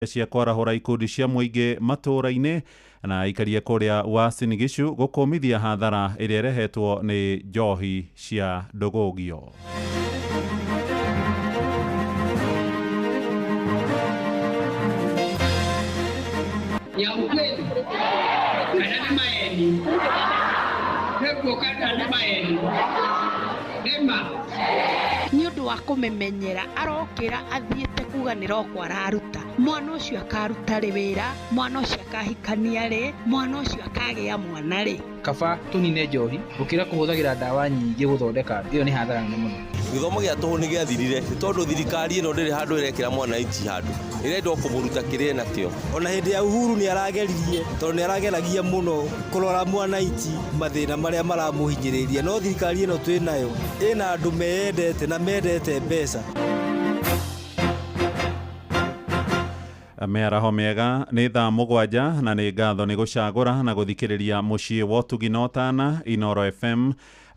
Cia kwarahũra ikundi cia mũingĩ matũũra-inĩ na aikaria kũrĩa Uasin Gishu gũkũmithia hathara ĩrĩa ĩrehetwo nĩ njohi cia ndũgũgio. Ya ukweli kana nĩ maeni nĩguo kana nĩ maeni nĩma nĩ ũndũ wa kũmĩmenyera arokĩra athiĩte kuga nĩ roko araruta mwana ũcio akaruta rĩ wĩra mwana ũcio akahikania rĩ mwana ũcio akagĩa mwana rĩ. Kaba tũnine njohi gũkĩra kũhũthagĩra ndawa nyingĩ gũthondeka ĩyo nĩ hathara nene mũno. Gĩthomo gĩa tũhũ nĩ gĩathirire nĩ tondũ thirikari ĩno ndĩrĩ handũ ĩrekĩra mwananchi handũ ĩrenda o kũmũruta kĩrĩa enakĩo. Ona hĩndĩ ya Uhuru nĩ arageririe tondũ nĩ arageragia mũno kũrora mwananchi mathĩna marĩa maramũhinyĩrĩria, no thirikari ĩno twĩ nayo ĩna andũ meyendete na mendete mbeca. Mĩaraho mĩega nĩ thaa 7 na nĩ ngatho nĩ gũcagũra na gũthikĩrĩria mũciĩ wa ũtugi na ũtana Inooro FM.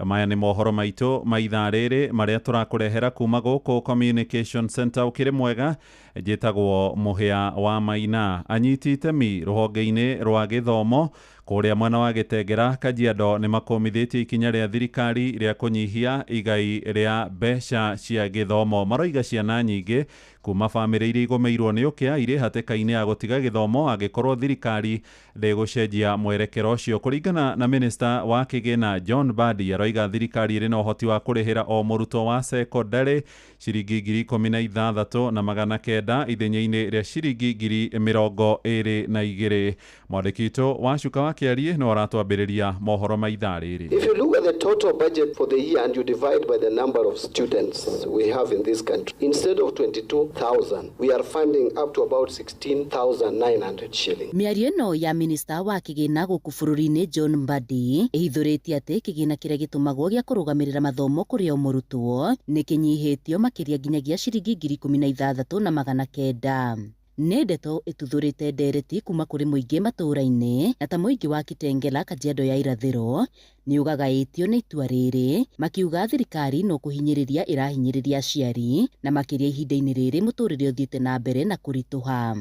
Maya nĩ mohoro maitũ ma ithaa rĩrĩ marĩa tũrakũrehera kuma gũkũ Communication Center. Ũkĩrĩ mwega, njĩtagwo Mũhĩa wa Maina. Anyiti itemi rũhonge-inĩ rwa gĩthomo kũrĩa mwena wa Gĩtengera Kajiado nĩ makũmithĩtie ikinya rĩa thirikari rĩa kũnyihia igai rĩa mbeca cia gĩthomo. Maroiga ciana nyingĩ kuma bamĩrĩ iria igũmĩirwo nĩ ũkĩa irĩ hatĩka-inĩ ya gũtiga gĩthomo angĩkorwo thirikari ndĩgũcenjia mwerekero ũcio. Kũringana na minista wa kĩgĩna John Mbadi, aroiga thirikari ĩrĩ na ũhoti wa kũrĩhĩra o mũrutwo wa cekondarĩ ciringi 16,900 ithenya-inĩ rĩa ciringi 22,000. Mwandĩki witũ wa Cuka wa Kĩariĩ no aratwambĩrĩria mohoro ma ithaa rĩrĩ. If you look at the total budget for the year and you divide by the number of students we have in this country, instead of 22,000, we are funding up to about 16,900 shillings. Mĩario ĩno ya minista wa kĩgĩna gũkũ bũrũri-inĩ John Mbadi ĩhithũrĩtie atĩ kĩgĩna kĩrĩa gĩtũmagwo gĩa kũrũgamĩrĩra mathomo kũrĩ o mũrutwo nĩ kĩnyihĩtio makĩria nginyagia ciringi 16,900. Nĩ ndeto ĩtuthũrĩte ndereti kuma kũrĩ mũingĩ matũũra-inĩ na ta mũingĩ wa Kitengela Kajiado ya irathĩro nĩ ũgagaĩtio nĩ itua rĩrĩ, makiuga thirikari no kũhinyĩrĩria ĩrahinyĩrĩria aciari na makĩria ihinda-inĩ rĩrĩ mũtũrĩre ũthiĩte na mbere na kũritũha.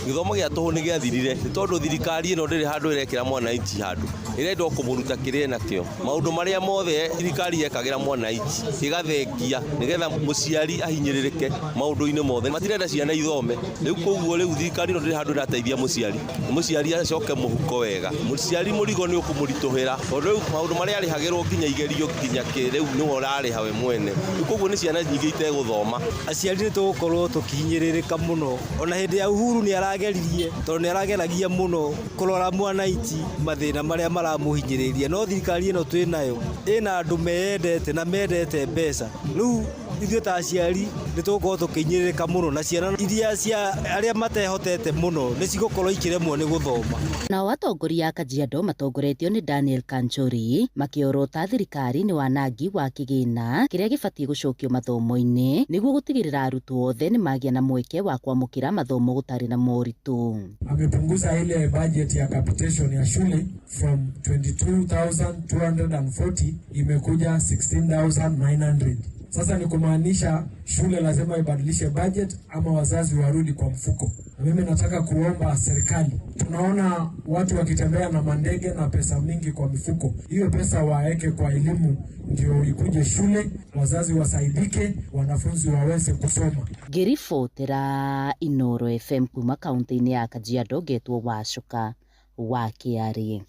Gĩthomo gĩa tũhũ nĩ gĩathirire nĩ tondũ thirikari ĩno ndĩrĩ handũ ĩrekĩra mwananchi handũ ĩrenda o kũmũruta kĩrĩa enakĩo. Maũndũ marĩa mothe thirikari yekagĩra mwananchi ĩgathengia nĩgetha mũciari ahinyĩrĩrĩke maũndũ-inĩ mothe. Matirenda ciana ithome rĩu, koguo rĩu thirikari ĩno ndĩrĩ handũ ĩrateithia mũciari, mũciari acoke mũhuko wega, mũciari mũrigo nĩ ũkũmũritũhĩra tondũ rĩu maũndũ marĩa arĩhagĩrwo nginya igerio nginya kĩ rĩu nĩwe ũrarĩha we mwene. Rĩu koguo nĩ ciana nyingĩ itegũthoma. Aciari nĩ tũgũkorwo tũkĩhinyĩrĩrĩka mũno. Ona hĩndĩ ya Uhuru nĩ arageririe tondũ nĩ arageragia mũno kũrora mwananchi mathĩna marĩa maramũhinyĩrĩria, no thirikari ĩno twĩ nayo ĩna andũ meyendete na mendete mbeca. Rĩu ithuĩ ta aciari nĩ tũgũkorwo tũkĩhinyĩrĩrĩka mũno na ciana iria cia arĩa matehotete mũno nĩ cigũkorwo ikĩremwo nĩ gũthoma. Nao atongoria a Kajiado matongoretio nĩ Daniel Kanchori makĩorota thirikari nĩ wanangi wa kĩgĩna kĩrĩa gĩbatiĩ gũcokio mathomo-inĩ nĩguo gũtigĩrĩra arutwo othe nĩ magĩa na mweke wa kwamũkĩra mathomo gũtarĩ na moritũ. Amepunguza ile budget ya capitation ya shule from 22,240 imekuja 16,900. Sasa ni kumaanisha shule lazima ibadilishe budget ama wazazi warudi kwa mfuko. Na mimi nataka kuomba serikali, tunaona watu wakitembea na mandege na pesa mingi kwa mifuko, hiyo pesa waeke kwa elimu ndio ikuje shule, wazazi wasaidike, wanafunzi waweze kusoma. Ngĩribotera Inooro FM kuma kaunti-inĩ ya Kajiado ngetwo Wacuka wa Kĩarĩ.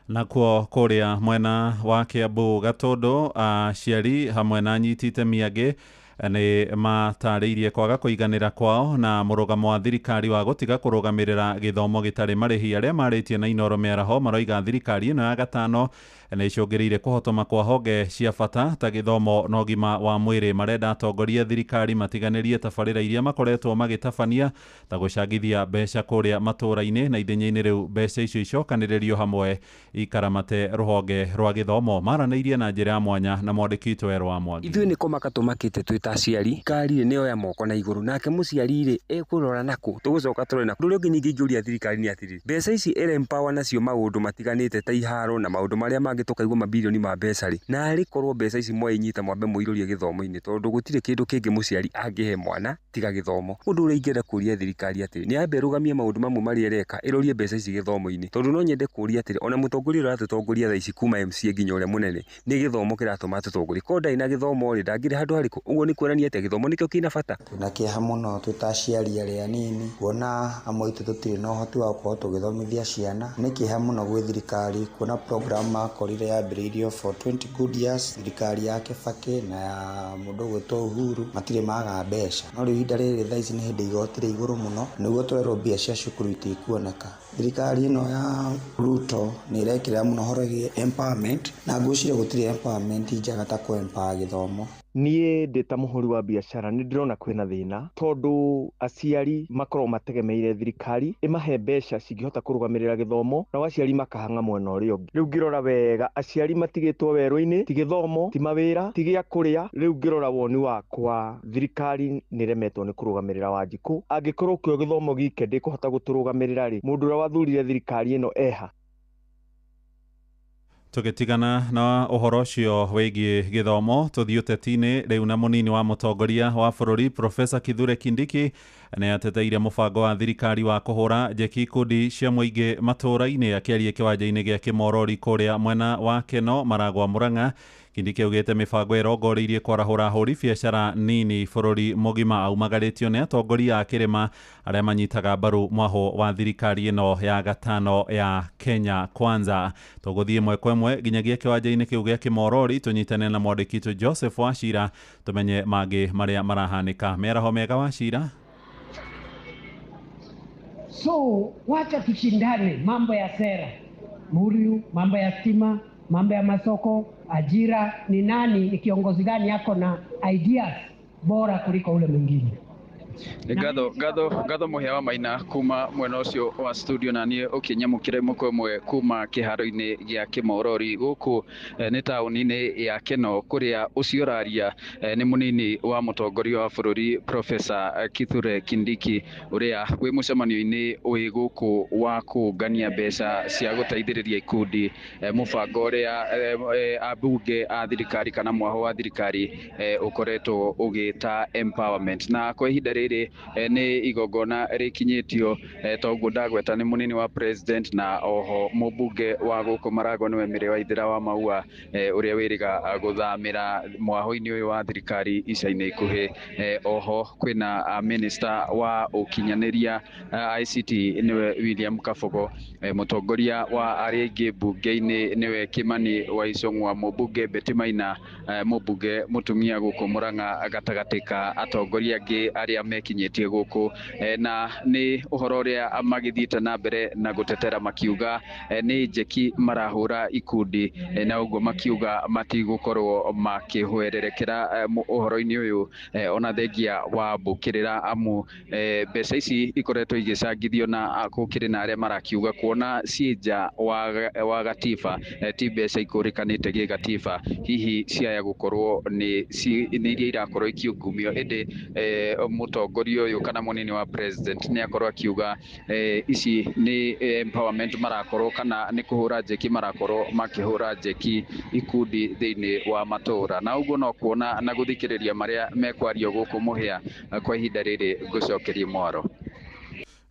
Nakuo kũrĩa mwena wa Kiambu Gatũndũ aciari hamwe na anyiti itemi angĩ nĩ matarĩirie kwaga kũiganĩra kwao na mũrũgamo wa thirikari wa gũtiga kũrũgamĩrĩra gĩthomo gĩtarĩ marĩhi. Arĩa marĩtie na Inooro mĩaraho maroiga thirikari ĩno ya gatano nĩ ĩcũngĩrĩire kũhotoma kwa honge cia bata ta gĩthomo na ũgima wa mwĩrĩ. Marenda atongoria thirikari matiganĩrie tabarĩra iria makoretwo magĩtabania ta gũcangithia mbeca kũrĩa matũũra-inĩ na ithenya-inĩ rĩu mbeca icio icokanĩrĩrio hamwe ikaramate rũhonge rwa gĩthomo. Maranĩirie na njĩra ya mwanya na mwandĩki witũ Erwa Mwangi. Ithuĩ nĩ kũmaka tũmakĩte twĩ ta aciari thirikari rĩ nĩyoya moko na igũrũ, nake mũciari rĩ ekũrora nakũ? Tũgũcoka tũrore nakũ? Ũndũ ũrĩa ũngĩ ningĩ ingĩũria thirikari nĩ atĩrĩrĩ, mbeca ici ĩra empower nacio maũndũ matiganĩte ta iharo na maũndũ marĩa mangĩ tũkaigua mabirioni ma mbeca rĩ, narĩ korwo mbeca ici mwainyita mwambe mũirũrie gĩthomo-inĩ, tondũ gũtirĩ kĩndũ kĩngĩ mũciari angĩhe mwana tiga gĩthomo. Ũndũ ũrĩa ingĩenda kũria thirikari atĩrĩ, nĩ yambe ĩrũgamie maũndũ mamwe marĩa ĩreka, ĩrorie mbeca ici gĩthomo-inĩ, tondũ no nyende kũria atĩrĩ, ona mũtongoria ũrĩa ũratũtongoria thaa ici kuma MCA nginya ũrĩa mũnene, nĩ gĩthomo kĩratũma atũtongorie. Korwo ndarĩ na gĩthomo rĩ, ndangĩrĩ handũ harĩkũ? Ũguo nĩ kuonania atĩ gĩthomo nĩkĩo kĩna bata. Twĩna kĩeha mũno twĩ ta aciari arĩa anini kuona amwe aitũ tũtirĩ na ũhoti wa gũkorwo tũgĩthomithia ciana. Nĩ kĩeha mũno gwĩ thirikari kuona program makorire yambĩrĩirio for 20 good years, thirikari ya Kibaki na ya mũndũ ũgwĩtwo Uhuru matirĩ maga mbeca. No rĩu ihinda rĩrĩ thaa ici nĩ hĩndĩ igoti rĩ igũrũ mũno, nĩguo tũrerwo mbia cia cukuru itikuoneka. Thirikari ĩno ya Ruto nĩ ĩrekĩrĩra mũno ũhoro wĩgiĩ empowerment, na ngwĩciria gũtirĩ empowerment njega ta kũ empower gĩthomo. Niĩ ndĩ ta mũhũri wa biacara nĩ ndĩrona kwĩna thĩna tondũ aciari makoragwo mategemeire thirikari ĩmahe mbeca cingĩhota kũrũgamĩrĩra gĩthomo, nao aciari makahang'a mwena ũrĩa ũngĩ. Rĩu ngĩrora wega aciari matigĩtwo werũ-inĩ, ti gĩthomo, ti mawĩra, ti gĩa kũrĩa. Rĩu ngĩrora woni wakwa thirikari nĩ ĩremetwo nĩ kũrũgamĩrĩra Wanjikũ. Angĩkorwo kĩo gĩthomo gike ndĩkũhota gũtũrũgamĩrĩra rĩ, mũndũ ũrĩa wathurire thirikari ĩno eha? Tũgĩtigana na ũhoro ũcio wĩgiĩ gĩthomo, tũthiĩ ũteti-inĩ rĩu na mũnini wa mũtongoria wa bũrũri Profesa Kithure Kindiki nĩ ateteire mũbango wa thirikari wa kũhũra njeki ikundi cia mũingĩ matũũra-inĩ. Akĩaria kĩwanja-inĩ gĩa Kĩmorori kũrĩa mwena wa Keno Maragwa Murang'a, Kindiki augĩte mĩbango ĩrongoreirie kwarahũra ahũri biacara nini bũrũri mũgima. Aumagarĩtio nĩ atongoria a kĩrĩma arĩa manyitaga mbaru mwahũ wa thirikari ĩno ya gatano ya Kenya Kwanza. Tũgũthiĩ ĩmwe kwa ĩmwe nginyagia kĩwanja-inĩ kĩu gĩa Kĩmorori tũnyitane na mwandĩki witũ Joseph Wachira tũmenye mangĩ marĩa marahanĩka. Mĩaraho mega Wachira. So wacha tushindane mambo ya sera, Muriu, mambo ya stima, mambo ya masoko, ajira, ni nani, ni kiongozi gani yako na ideas bora kuliko ule mwingine. Ngatho Mũhĩa wa Maina kuma mwena ũcio wa studio, na niĩ ũkĩnyamũkĩra ĩmwe kwa ĩmwe kuma kĩharo-inĩ gĩa Kĩmorori gũkũ nĩ taũni-inĩ ya Keno, kũrĩa ũcio ũraria nĩ mũnini wa mũtongoria wa bũrũri Profesa Kithure Kindiki, ũrĩa wĩ mũcemanio-inĩ wĩ gũkũ wa kũngania mbeca cia gũteithĩrĩria ikundi, mũbango ũrĩa ambunge a thirikari kana mwaho wa thirikari ũkoretwo ũgĩta empowerment. Na kwa ihinda rĩrĩ nĩ igongona rĩkinyĩtio toguo ndagweta nĩ mũnini wa president na oho mũmbunge wa gũkũ Maragwa nĩwe Mĩrĩ wa Ithĩra wa Maua, ũrĩa wĩrĩga gũthamĩra mwaho-inĩ ũyũ wa thirikari ica-inĩ ikuhĩ. Oho kwĩna minister wa ũkinyanĩria ICT nĩwe William Kabogo, mũtongoria wa arĩa aingĩ mbunge-inĩ nĩwe Kimani wa Ichung'wa, mũmbunge Betty Maina, mũmbunge mũtumia gũkũ Murang'a, gatagatĩ ka atongoria angĩ arĩa mekinyĩtie gũkũ. Na nĩ ũhoro ũrĩa magĩthiĩte na mbere na gũtetera makiuga nĩ njeki marahũra ikundi, na ũguo makiuga matigũkorwo makĩhwererekera ũhoro-inĩ ũyũ ona thengia wa mbũkĩrĩra, amu mbeca ici ikoretwo igĩcangithio na gũkĩrĩ na arĩa marakiuga kuona ciĩ nja wa gatiba, ti mbeca ikũrĩkanĩte gĩgatiba, hihi ciaya gũkorwo nĩ iria irakorwo ikiungumio. Ĩndĩ mũtongoria ũyũ kana mũnini wa president nĩ akorwo akiuga ici nĩ empowerment marakorwo kana nĩ kũhũra njeki marakorwo makĩhũra njeki ikundi thĩinĩ wa matũũra. Na ũguo no kuona na gũthikĩrĩria marĩa mekwario gũkũ Mũhĩa kwa ihinda rĩrĩ ngũcokerie mwaro.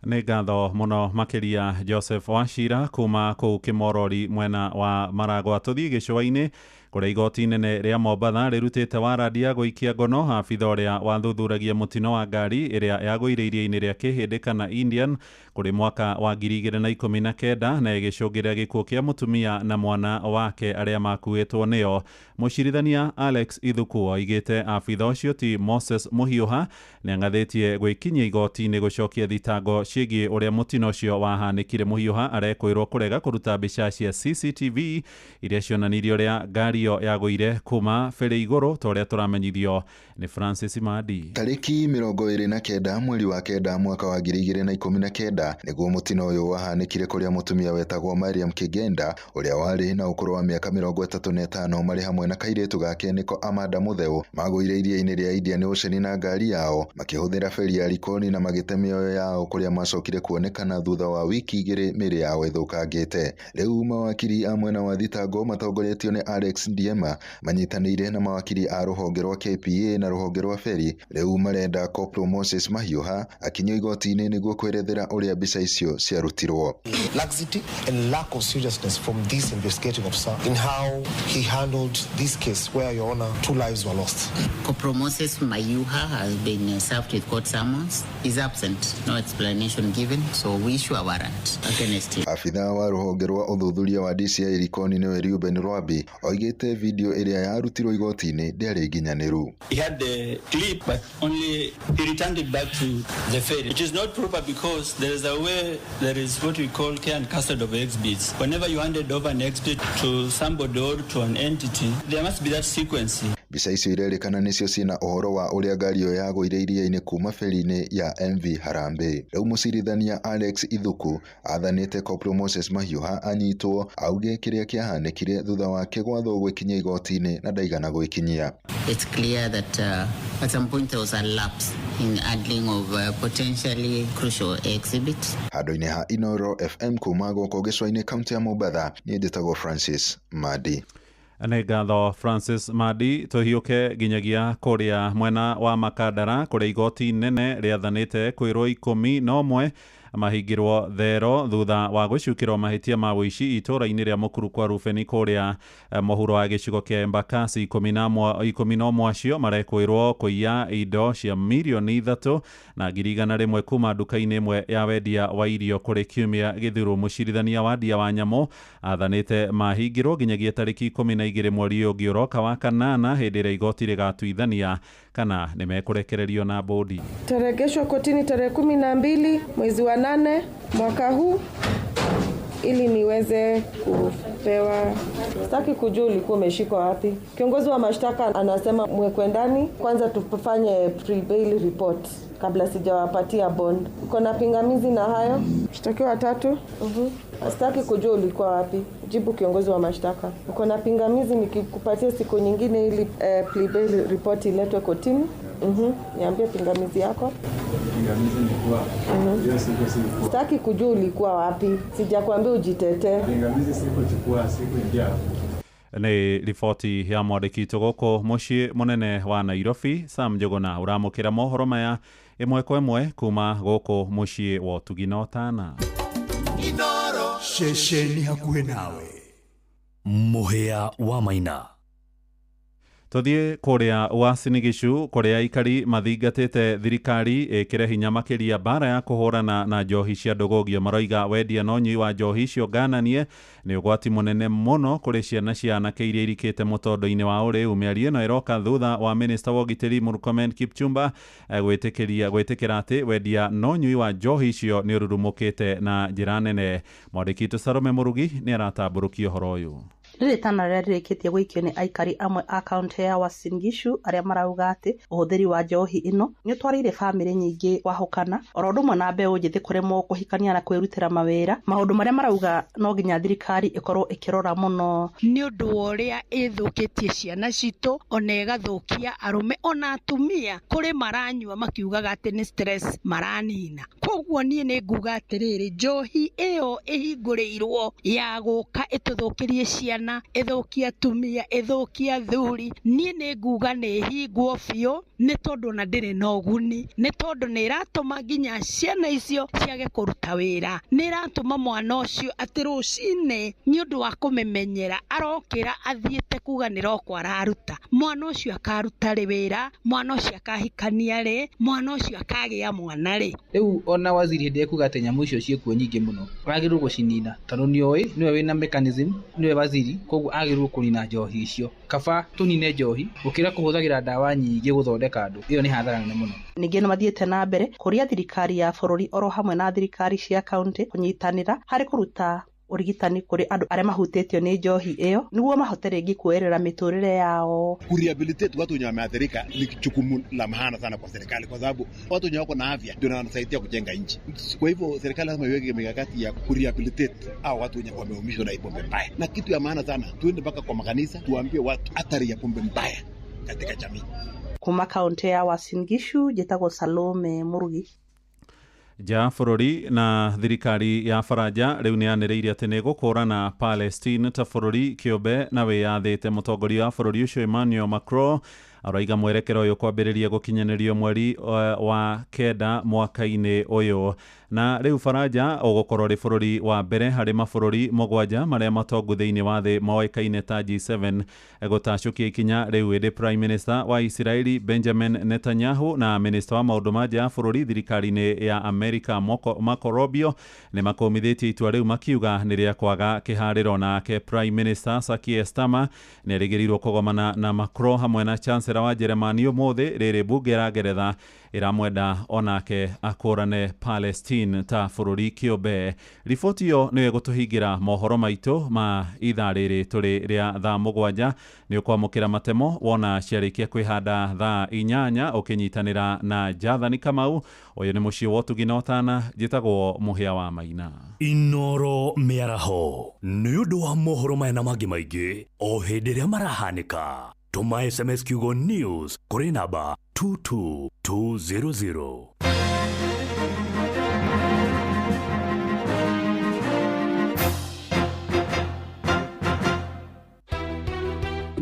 Nĩ ngatho mũno makĩria Joseph Wachira kuma kũu Kĩmorori mwena wa Maragwa. Tũthiĩ gĩcũa-inĩ kũrĩa igoti inene rĩa Mombatha rĩrutĩte warandi ya gũikia ngono abitha ũrĩa wathuthuragia mũtino wa ngari ĩrĩa yagũire iria-inĩ rĩa Kĩhĩndĩ kana Indian kũrĩ mwaka wa 2019 na ĩgĩcũngĩrĩra gĩkuũ kĩa mũtumia na mwana wake arĩa makuĩtwo nĩo. Mũcirithania Alex Ithuku oigĩte abitha ũcio ti Moses Mũhiũha nĩang'athĩtie gwĩkinyia igoti-inĩ gũcokia thitango ciĩgiĩ ũrĩa mũtino ũcio wahanĩkire. Mũhiũha arekwĩrwo kũrega kũruta mbica cia CCTV iria cionanirie ũrĩa ngari ngari ĩyo yagũire kuma ferĩ igũrũ ta ũrĩa tũramenyithio nĩ Francis Madi. Tarĩki 29 mweri wa 9 mwaka wa 2019 nĩguo mũtino ũyũ wahanĩkire kũrĩa mũtumia wetagwo Mariam Kigenda ũrĩa warĩ na ũkũrũ wa mĩaka 35 marĩ hamwe na kairĩtu gake nĩko Amanda Mutheu magũire iria-inĩ rĩa Indian Ocean na ngari yao makĩhũthĩra feri ya Likoni na magĩte mĩoyo yao kũrĩa macokire kuonekana thutha wa wiki 2 mĩĩrĩ yao ĩthũkangĩte. Rĩu mawakiri a mwena wa thitango matongoretio nĩ Alex Ndiema manyitanĩire na mawakiri a rũhonge rwa KPA na rũhonge rwa feri rĩu marenda Corporal Moses Mahiũha akinyio igoti-inĩ nĩguo kwerethera ũrĩa mbica icio ciarutirwo. Laxity and lack of seriousness from this investigating officer in how he handled this case where, Your Honor, 2 lives were lost. Corporal Moses Mayuha has been served with court summons. He's absent, no explanation given, so we issue a warrant against him. Abithaa wa rũhonge rwa ũthuthuria wa DCI Likoni nĩwe Reuben Rwabi oigĩte video ĩrĩa yarutirwo igoti-inĩ ndĩarĩ nginyanĩru. He had the clip, but only he returned it back to the ferry, which is not proper because there is a way, there is what we call care and custody of exhibits. Whenever you handed over an exhibit to somebody or to an entity, there must be that sequence. Mbica icio irerĩkana nĩcio ciĩna ũhoro wa ũrĩa ngari ĩyo yagũire iria-inĩ kuma feri-inĩ ya MV Harambee. Rĩu mũcirithania Alex Ithuku athanĩte Corporal Moses Mahiũha anyitwo auge kĩrĩa kĩahanĩkire thutha wake gwathwo gwĩkinyia igoti-inĩ na ndaigana gwĩkinyia. It's clear that at some point there was a lapse in handling of potentially crucial exhibits. Handũ-inĩ ha Inoro FM kuma gũkũ gĩcũa-inĩ kaunti ya Mombatha, niĩ njĩtagwo Francis Madi. Nĩ ngatho Francis Madi. Tũhiũke nginyagia kũrĩa mwena wa Makandara kũrĩa igoti nene rĩathanĩte kwĩrwo 11 mahingĩrwo thero thutha wa gũcukĩrwo mahĩtia ma ũici itũũra-inĩ rĩa Mũkuru kwa Rubeni kũrĩa mũhuro wa gĩcigo kĩa Embakasi. 11 acio marekwĩrwo kũiya indo cia mirioni 3 na 100,000 kuma nduka-inĩ ĩmwe ya wendia wa irio kũrĩ kiumia gĩthiru. Mũcirithania wa ndia wa nyamũ athanĩte mahingĩrwo nginyagia tarĩki 12 mweri ũngĩ ũroka wa kanana hĩndĩ ĩrĩa igoti rĩgatuithania kana nĩmekũrekererio na bodi. Taregeshwa kotini tarehe 12 mwezi wa 8 mwaka huu ili niweze kupewa. Sitaki kujua ulikuwa umeshikwa wapi. Kiongozi wa mashtaka anasema mwekwe ndani kwanza, tufanye pre-bail report kabla sijawapatia bond. Uko na pingamizi na hayo? Mshtakiwa 3. Sitaki kujua ulikuwa wapi. Jibu kiongozi wa mashtaka. Uko na pingamizi nikikupatia siku nyingine ili pre-bail report iletwe kotini? Niambie pingamizi yako. Pingamizi ni kuwa hiyo siku sikuwa. Sitaki kujua ulikuwa wapi. Sijakwambia ujitetee. Pingamizi sikuchukua, sikuingia. Nĩ riboti ya mwandĩki witũ gũkũ mũciĩ mũnene wa Nairobi Sam Njuguna ũramũkĩra mohoro maya ĩmwe kwa ĩmwe kuma gũkũ mũciĩ wa ũtugi na ũtana. Inoro ceceni hakuhĩ nawe Mũhĩa wa Maina. Tũthiĩ kũrĩa Uasin Gishu kũrĩa aikari mathingatĩte thirikari ĩkĩre hinya makĩria mbara ya kũhũrana na njohi cia ndũgũgio. Maroiga wendia na ũnyui wa njohi icio ngananie nĩ ũgwati mũnene mũno kũrĩ ciana cia anake iria irikĩte mũtondo-inĩ wa ũrĩu. Mĩario ĩno ĩroka thutha wa minista wa ũgitĩri Murkomen Kipchumba gwĩtĩkĩra atĩ wendia na ũnyui wa njohi icio nĩ ũrurumũkĩte na njĩra nene. Mwandĩki witũ Salome Mũrugi nĩ aratambũrũkia ũhoro ũyũ. Rĩrĩ rĩrĩa rĩrĩkĩtie gũikio nĩ aikari amwe a kaunti ya Uasin Gishu arĩa marauga atĩ ũhũthĩri wa njohi ĩno nĩ ũtwarĩire bamĩrĩ nyingĩ kwahũkana oro ũndũ ũmwe na mbeũ njĩthĩ kũremwo kũhikania na kwĩrutĩra mawĩra, maũndũ marĩa marauga no nginya thirikari ĩkorwo ĩkĩrora mũno nĩ ũndũ wa ũrĩa ĩthũkĩtie ciana citũ ona ĩgathũkia arũme ona atumia kũrĩ maranyua makiugaga atĩ nĩ stress maranina. Koguo niĩ nĩ nguga atĩrĩrĩ, njohi ĩyo ĩhingũrĩirwo ya gũka ĩtũthũkĩrie ciana, ĩthũkia atumia, ĩthũkia athuri, niĩ nĩ nguga nĩ ĩhingwo biũ nĩ tondũ ona ndĩrĩ na ũguni, nĩ tondũ nĩ ĩratũma nginya ciana icio ciage kũruta wĩra, nĩ ĩratũma mwana ũcio atĩ rũcinĩ nĩ ũndũ wa kũmĩmenyera arokĩra athiĩte kuga nĩ roko araruta, mwana ũcio akaruta rĩ wĩra, mwana ũcio akahikania rĩ, mwana ũcio akagĩa mwana rĩ. Rĩu ona waziri hĩndĩ ekuga atĩ nyamũ icio ciĩkuo nyingĩ mũno agĩrĩirwo gũcinina tondũ nĩoĩ nĩwe wĩna mechanism, nĩwe waziri, koguo agĩrĩirwo kũnina njohi icio. Kaba tũnine njohi gũkĩra kũhũthagĩra ndawa nyingĩ gũthondeka andũ, ĩyo nĩ hathara nene mũno. Ningĩ nĩ mathiĩte na mbere kũria thirikari ya bũrũri oro hamwe na thirikari cia kaunti kũnyitanĩra harĩ kũruta Ũrigitani kũrĩ andũ arĩa mahutĩtio nĩ njohi ĩyo nĩguo mahote rĩngĩ kuoerera mĩtũrĩre yao. Kurehabilitate watu wenye wameathirika ni jukumu la maana sana kwa serikali, kwa sababu watu wenye wako na afya ndio wanasaidia kujenga nchi. Kwa hivyo serikali lazima iweke mikakati ya kurehabilitate hao watu wenye wameumishwa na hii pombe mbaya, na kitu ya maana sana, tuende mpaka kwa makanisa tuambie watu athari ya pombe mbaya katika jamii. Kuma kaunti ya Uasin Gishu njĩtagwo Salome Murugi. Nja bũrũri na thirikari ya Faranja rĩu nĩ yanĩrĩire atĩ nĩ ĩgũkũrana Palestine ta bũrũri kĩũmbe na wĩyathĩte. Mũtongoria wa bũrũri ũcio Emmanuel Macron araiga mwerekero ũyũ kwambĩrĩria gũkinyanĩrio mweri wa 9 mwaka-inĩ ũyũ. Na rĩu Faranja ũgũkorwo rĩ bũrũri wa mbere harĩ mabũrũri 7 marĩa matongu thĩinĩ wa thĩ moĩkaine ta G7 gũtacũkia ikinya rĩu. Ĩndĩ Prime Minister wa Isiraeli Benjamin Netanyahu na Minister wa maũndũ ma nja ya bũrũri thirikari-inĩ ya Amerika Marco Rubio nĩ makũmithĩtie itua rĩu makiuga nĩ rĩa kwaga kĩharĩro. Nake Prime Minister Sir Keir Starmer nĩ erĩgĩrĩirwo kũgomana na Macron hamwe na Chancellor wa Jeremani ũmũthĩ, rĩrĩ mbunge ya Ngeretha ĩramwenda onake akũrane Palestine ta bũrũri kĩũmbe. Riboti ĩyo nĩyo ĩgũtũhingĩra mohoro maitũ ma ithaa rĩrĩ tũrĩ rĩa thaa 7. Nĩ ũkwamũkĩra matemo wona ciarĩkia kwĩhanda thaa 8 ũkĩnyitanĩra na Jathani Kamau. Ũyũ nĩ mũciĩ wa ũtugi na ũtana, njĩtagwo Mũhĩa wa Maina. Inoro mĩaraho nĩ ũndũ wa mohoro maya na mangĩ maingĩ o hĩndĩ ĩrĩa marahanĩka. Tũma SMS kiugo news kũrĩ namba 22200.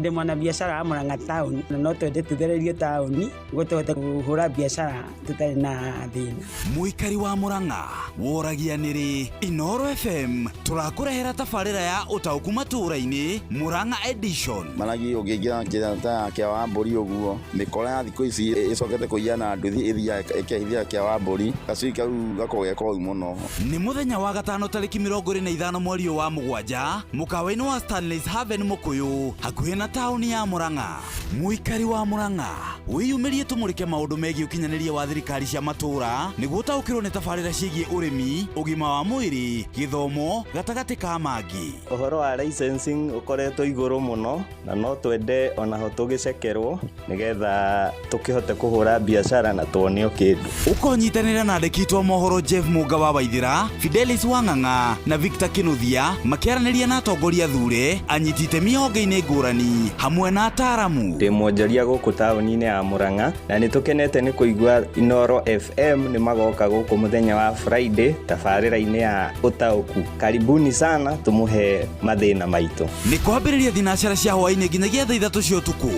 Ndĩ mwanabiacara wa Murang'a taũni na no twende tũthererio taũni nĩguo tũhote kũhũra biacara tũtarĩ na thĩna. Mũikari wa Murang'a woragia nĩrĩ Inoro FM tũrakũrehera tabarĩra ya ũtaũku matũũra-inĩ Murang'a edition. Maragi ũngĩingĩra njĩra ta ya kĩa wa mbũri ũguo mĩkora ya thikũ ici ĩcokete kũiya na nduthi ĩthiaga ĩkehithia kĩa wa mbũri gacui kau gakoragwo ge koru mũno. Nĩ mũthenya wa gatano tarĩki 25 mweri wa 7 mũkawa-inĩ wa Stanley's Haven Mũkũyũ hakuhĩ na taũni ya Murang'a. Mũikari wa Murang'a wĩyumĩrie tũmũrĩke maũndũ megiĩ ũkinyanĩria wa thirikari cia matũũra nĩguo ũtaũkĩrwo nĩ tabarĩra ciĩgiĩ ũrĩmi, ũgima wa mwĩrĩ, gĩthomo gatagatĩ ka mangĩ. Ũhoro wa licensing ũkoretwo igũrũ mũno na no twende onaho tũgĩcekerwo nĩgetha tũkĩhote kũhũra biacara na tuonio kĩndũ. Ũkonyitanĩra na andĩki a mohoro Jeff Mũnga wa Waithĩra, Fidelis Wang'ang'a na Victor Kinuthia makĩaranĩria na atongoria thure, anyiti itemi honge-inĩ ngũrani hamwe na ataaramu. Ndĩ mwonjoria gũkũ taũni-inĩ ya Murang'a na nĩ tũkenete nĩ kũigua Inoro FM nĩ magoka gũkũ mũthenya wa Friday tabarĩra-inĩ ya ũtaũku. Karibuni sana tũmũhe mathĩna maitũ. Nĩ kwambĩrĩria thinacara cia hwaĩ-inĩ nginyagia thaa 3 cia ũtukũ.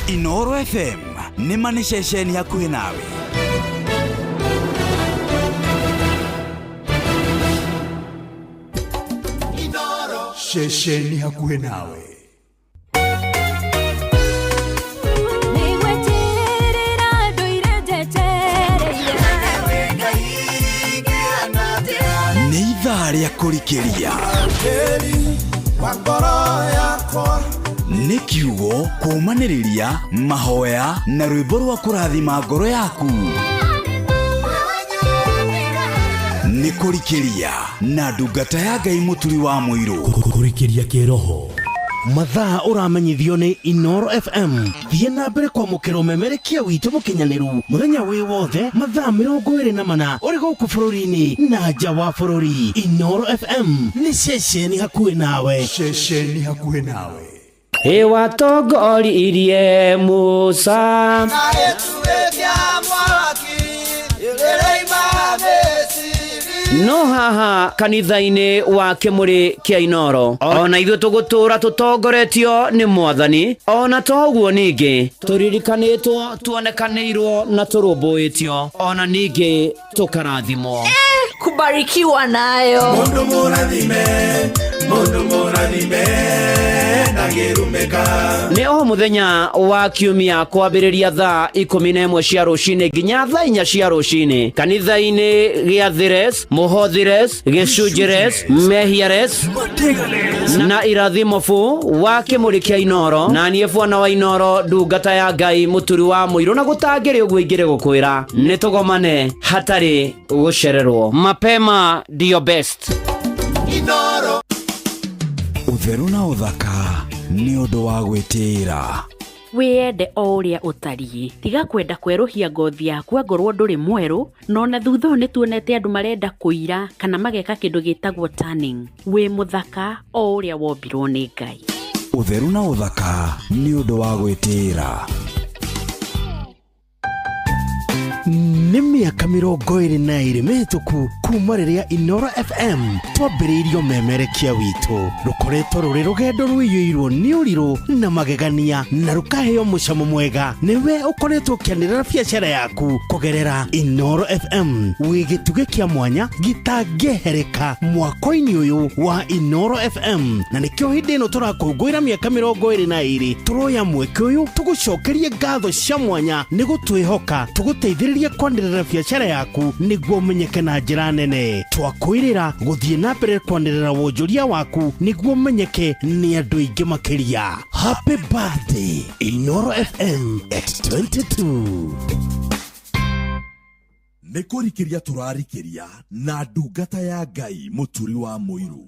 Inoro FM nĩ ma nĩ ceceni hakuhĩ nawe. Ceceni hakuhĩ nawe. Nĩ ithaa rĩa kũrikĩria nĩ kiugo kũũmanĩrĩria mahoya na rwĩmbo rwa kũrathima ngoro yaku. Nĩ kũrikĩria na ndungata ya Ngai Mũturi wa Mũirũ. Kũrikĩria kĩroho mathaa ũramenyithio nĩ Inoro FM. Thiĩ na mbere kwamũkĩra ũmemerekia witũ mũkinyanĩru mũthenya wĩ wothe mathaa 24 ũrĩ gũkũ bũrũri-inĩ na nja wa bũrũri. Inoro FM nĩ ceceni hakuhĩ nawe. Ceceni hakuhĩ nawe. Ĩwatongoririe Musa no haha kanitha-inĩ wa kĩmũrĩ kĩa Inoro ona ithuĩ tũgũtũra tũtongoretio nĩ Mwathani ona to ũguo ningĩ tũririkanĩtwo tuonekanĩirwo na tũrũmbũĩtio ona ningĩ tũkarathimwo. Kubarikiwa nayo. Mundu mũrathime, mundu mũrathime ndangĩrumĩka. Nĩ o mũthenya wa kiumia kwambĩrĩria thaa 11 cia rũcinĩ nginya thaa 4 cia rũcinĩ kanitha-inĩ gĩa Thires, Mũhothires, Gĩcunjires, Mehiares na Irathimo fu wa kĩmũrĩ kĩa Inoro na niĩ bwana wa Inoro ndungata ya Ngai Mũturi wa Mũirũ na gũtangĩrĩ ũguo ingĩrĩ gũkwĩra nĩ tũgomane hatarĩ gũcererwo. Mapema ndio best. Inoro. Ũtheru na ũthaka nĩ ũndũ wa gwĩtĩĩra. Wĩyende o ũrĩa ũtariĩ, tiga kwenda kwerũhia ngothi yaku angorwo ndũrĩ mwerũ, na ona thutha ũyũ nĩtuonete andũ marenda kũira kana mageka kĩndũ gĩtagwo tanning. Wĩ mũthaka o ũrĩa wombirwo nĩ Ngai. Ũtheru na ũthaka nĩ ũndũ wa gwĩtĩĩra. Nĩ mĩaka 22 mĩhĩtũku kuma rĩrĩa Inoro FM twambĩrĩirio memerekia witũ. Rũkoretwo rũrĩ rũgendo rũiyũirwo nĩ ũrirũ na magegania na rũkaheo mũcamo mwega. Nĩwe ũkoretwo ũkĩanĩrĩra biacara yaku kũgerera Inoro FM. Wĩ gĩtugĩ kĩa mwanya gĩtangĩehereka mwako-inĩ ũyũ wa Inoro FM, na nĩkĩo hĩndĩ ĩno tũrakũngũĩra mĩaka 22 tũroya mweke ũyũ tũgũcokerie ngatho cia mwanya nĩ gũtwĩhoka tũgũteithĩrĩrie kwanĩrĩra biacara yaku nĩguo ũmenyeke na njĩra nene. Twakwĩrĩra gũthiĩ na mbere kwanĩrĩra wonjoria waku nĩguo ũmenyeke nĩ andũ aingĩ makĩria. Happy birthday Inoro FM at 22. Nĩ kũrikĩria tũrarikĩria na ndungata ya Ngai Mũturi wa Mũiru.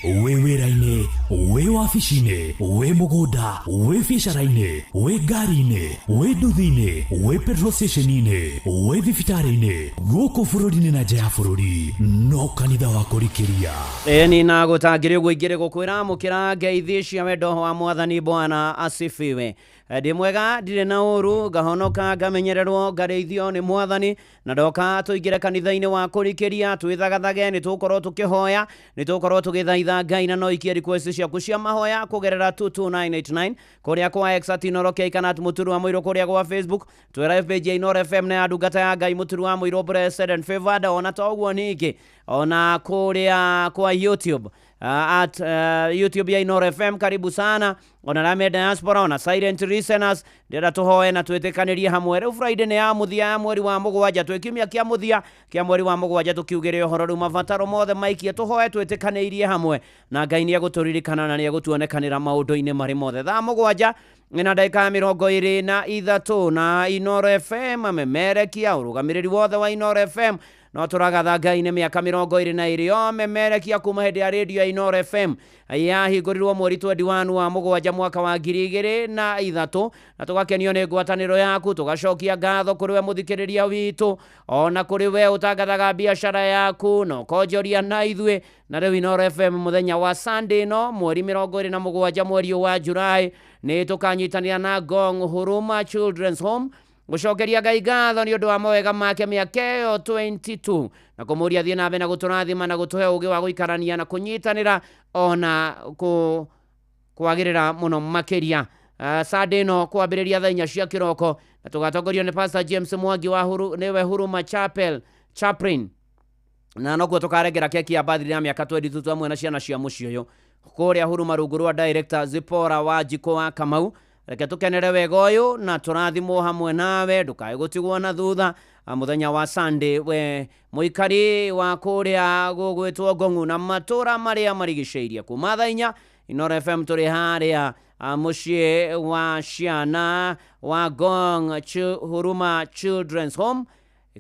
Wĩ wĩra-inĩ, wĩ wabici-inĩ, wĩ mũgũnda, wĩ biacara-inĩ, wĩ ngari-inĩ, wĩ nduthi-inĩ, wĩ petrol station-inĩ, wĩ thibitarĩ-inĩ, gũkũ bũrũri-inĩ na nja ya bũrũri, no kanitha wa kũrikĩria. Ĩni na gũtangĩrĩ ũguo ingĩrĩ gũkwĩra mũkĩra ngeithi cia wendo wa Mwathani. Bwana asifiwe. Ndĩ mwega, ndirĩ na ũru, ngahonoka, ngamenyererwo, ngarĩithio nĩ Mwathani, na ndoka tũingĩre kanitha-inĩ wa kũrikĩria, twĩthagathage, nĩ tũgũkorwo tũkĩhoya, nĩ tũgũkorwo tũgĩthaitha Ngai, na no ikie request ciaku cia mahoya kũgerera 22989 kũrĩa kwa X at Inoro K kana at Mũturi wa Mũirũ, kũrĩa gwa Facebook twĩra page ya Inoro FM na ya ndungata ya Ngai Mũturi wa Mũirũ blessed and favored. Ona to ũguo ningĩ ona kũrĩa kwa YouTube at YouTube ya Inoro FM, karibu sana. Ona rame diaspora, ona silent listeners, ndĩrenda tũhoe na twĩtĩkanĩrie hamwe. Rĩu Friday nĩ ya mũthia ya mweri wa mũgwanja, twĩ kiumia kĩa mũthia kĩa mweri wa mũgwanja, tũkiugĩre ũhoro rĩu mabataro mothe maikie, tũhoe twĩtĩkanĩirie hamwe, na Ngai nĩ egũtũririkana na nĩ egũtuonekanĩra maũndũ-inĩ marĩ mothe. Thaa 7 na ndagĩka 23 na Inoro FM memerekia ũrũgamĩrĩri wothe wa Inoro FM no tũragatha Ngai nĩ mĩaka 22 yo memerekia kuma hĩndĩ ya radio ya Inoro FM yahingũrirwo mweri 21 wa mũgwanja mwaka wa 2003, na tũgakenio nĩ ngwatanĩro yaku, tũgacokia ngatho kũrĩ we mũthikĩrĩria witũ, ona kũrĩ we ũtangathaga biacara yaku na ũkonjoria na ithuĩ. Na rĩu Inoro FM mũthenya wa Sunday no mweri 27 mweri wa Julai nĩ tũkanyitanĩra na Ngong Huruma Children's Home gũcokeria Ngai ngatho nĩ ũndũ wa mawega make mĩaka ĩyo 22, na kũmũria thiĩ na mbere na gũtũrathima na gũtũhe ũgĩ wa gũikarania na kũnyitanĩra ona kwagĩrĩra mũno makĩria. Sunday no kwambĩrĩria thaa 4 cia kĩroko, na tũgatongorio nĩ Pastor James Mwangi wa nĩwe Huruma Chapel Chaplain, na nokuo tũkarengera keki ya birthday ya mĩaka 22 hamwe na ciana cia mũciĩ ũyũ kũrĩa Huruma rungu rwa director Zipora wa Njikũ wa Kamau. Reke tũkenere wega ũyũ na tũrathimwo hamwe nawe, ndũkae gũtigwo na thutha mũthenya wa Sunday. We mũikari wa kũrĩa gũgwĩtwo Ngong'u na matũra marĩa marigicĩirie, kuma thaa 4 Inoro FM tũrĩ harĩa mũciĩ wa ciana wa Ngong Huruma Children's Home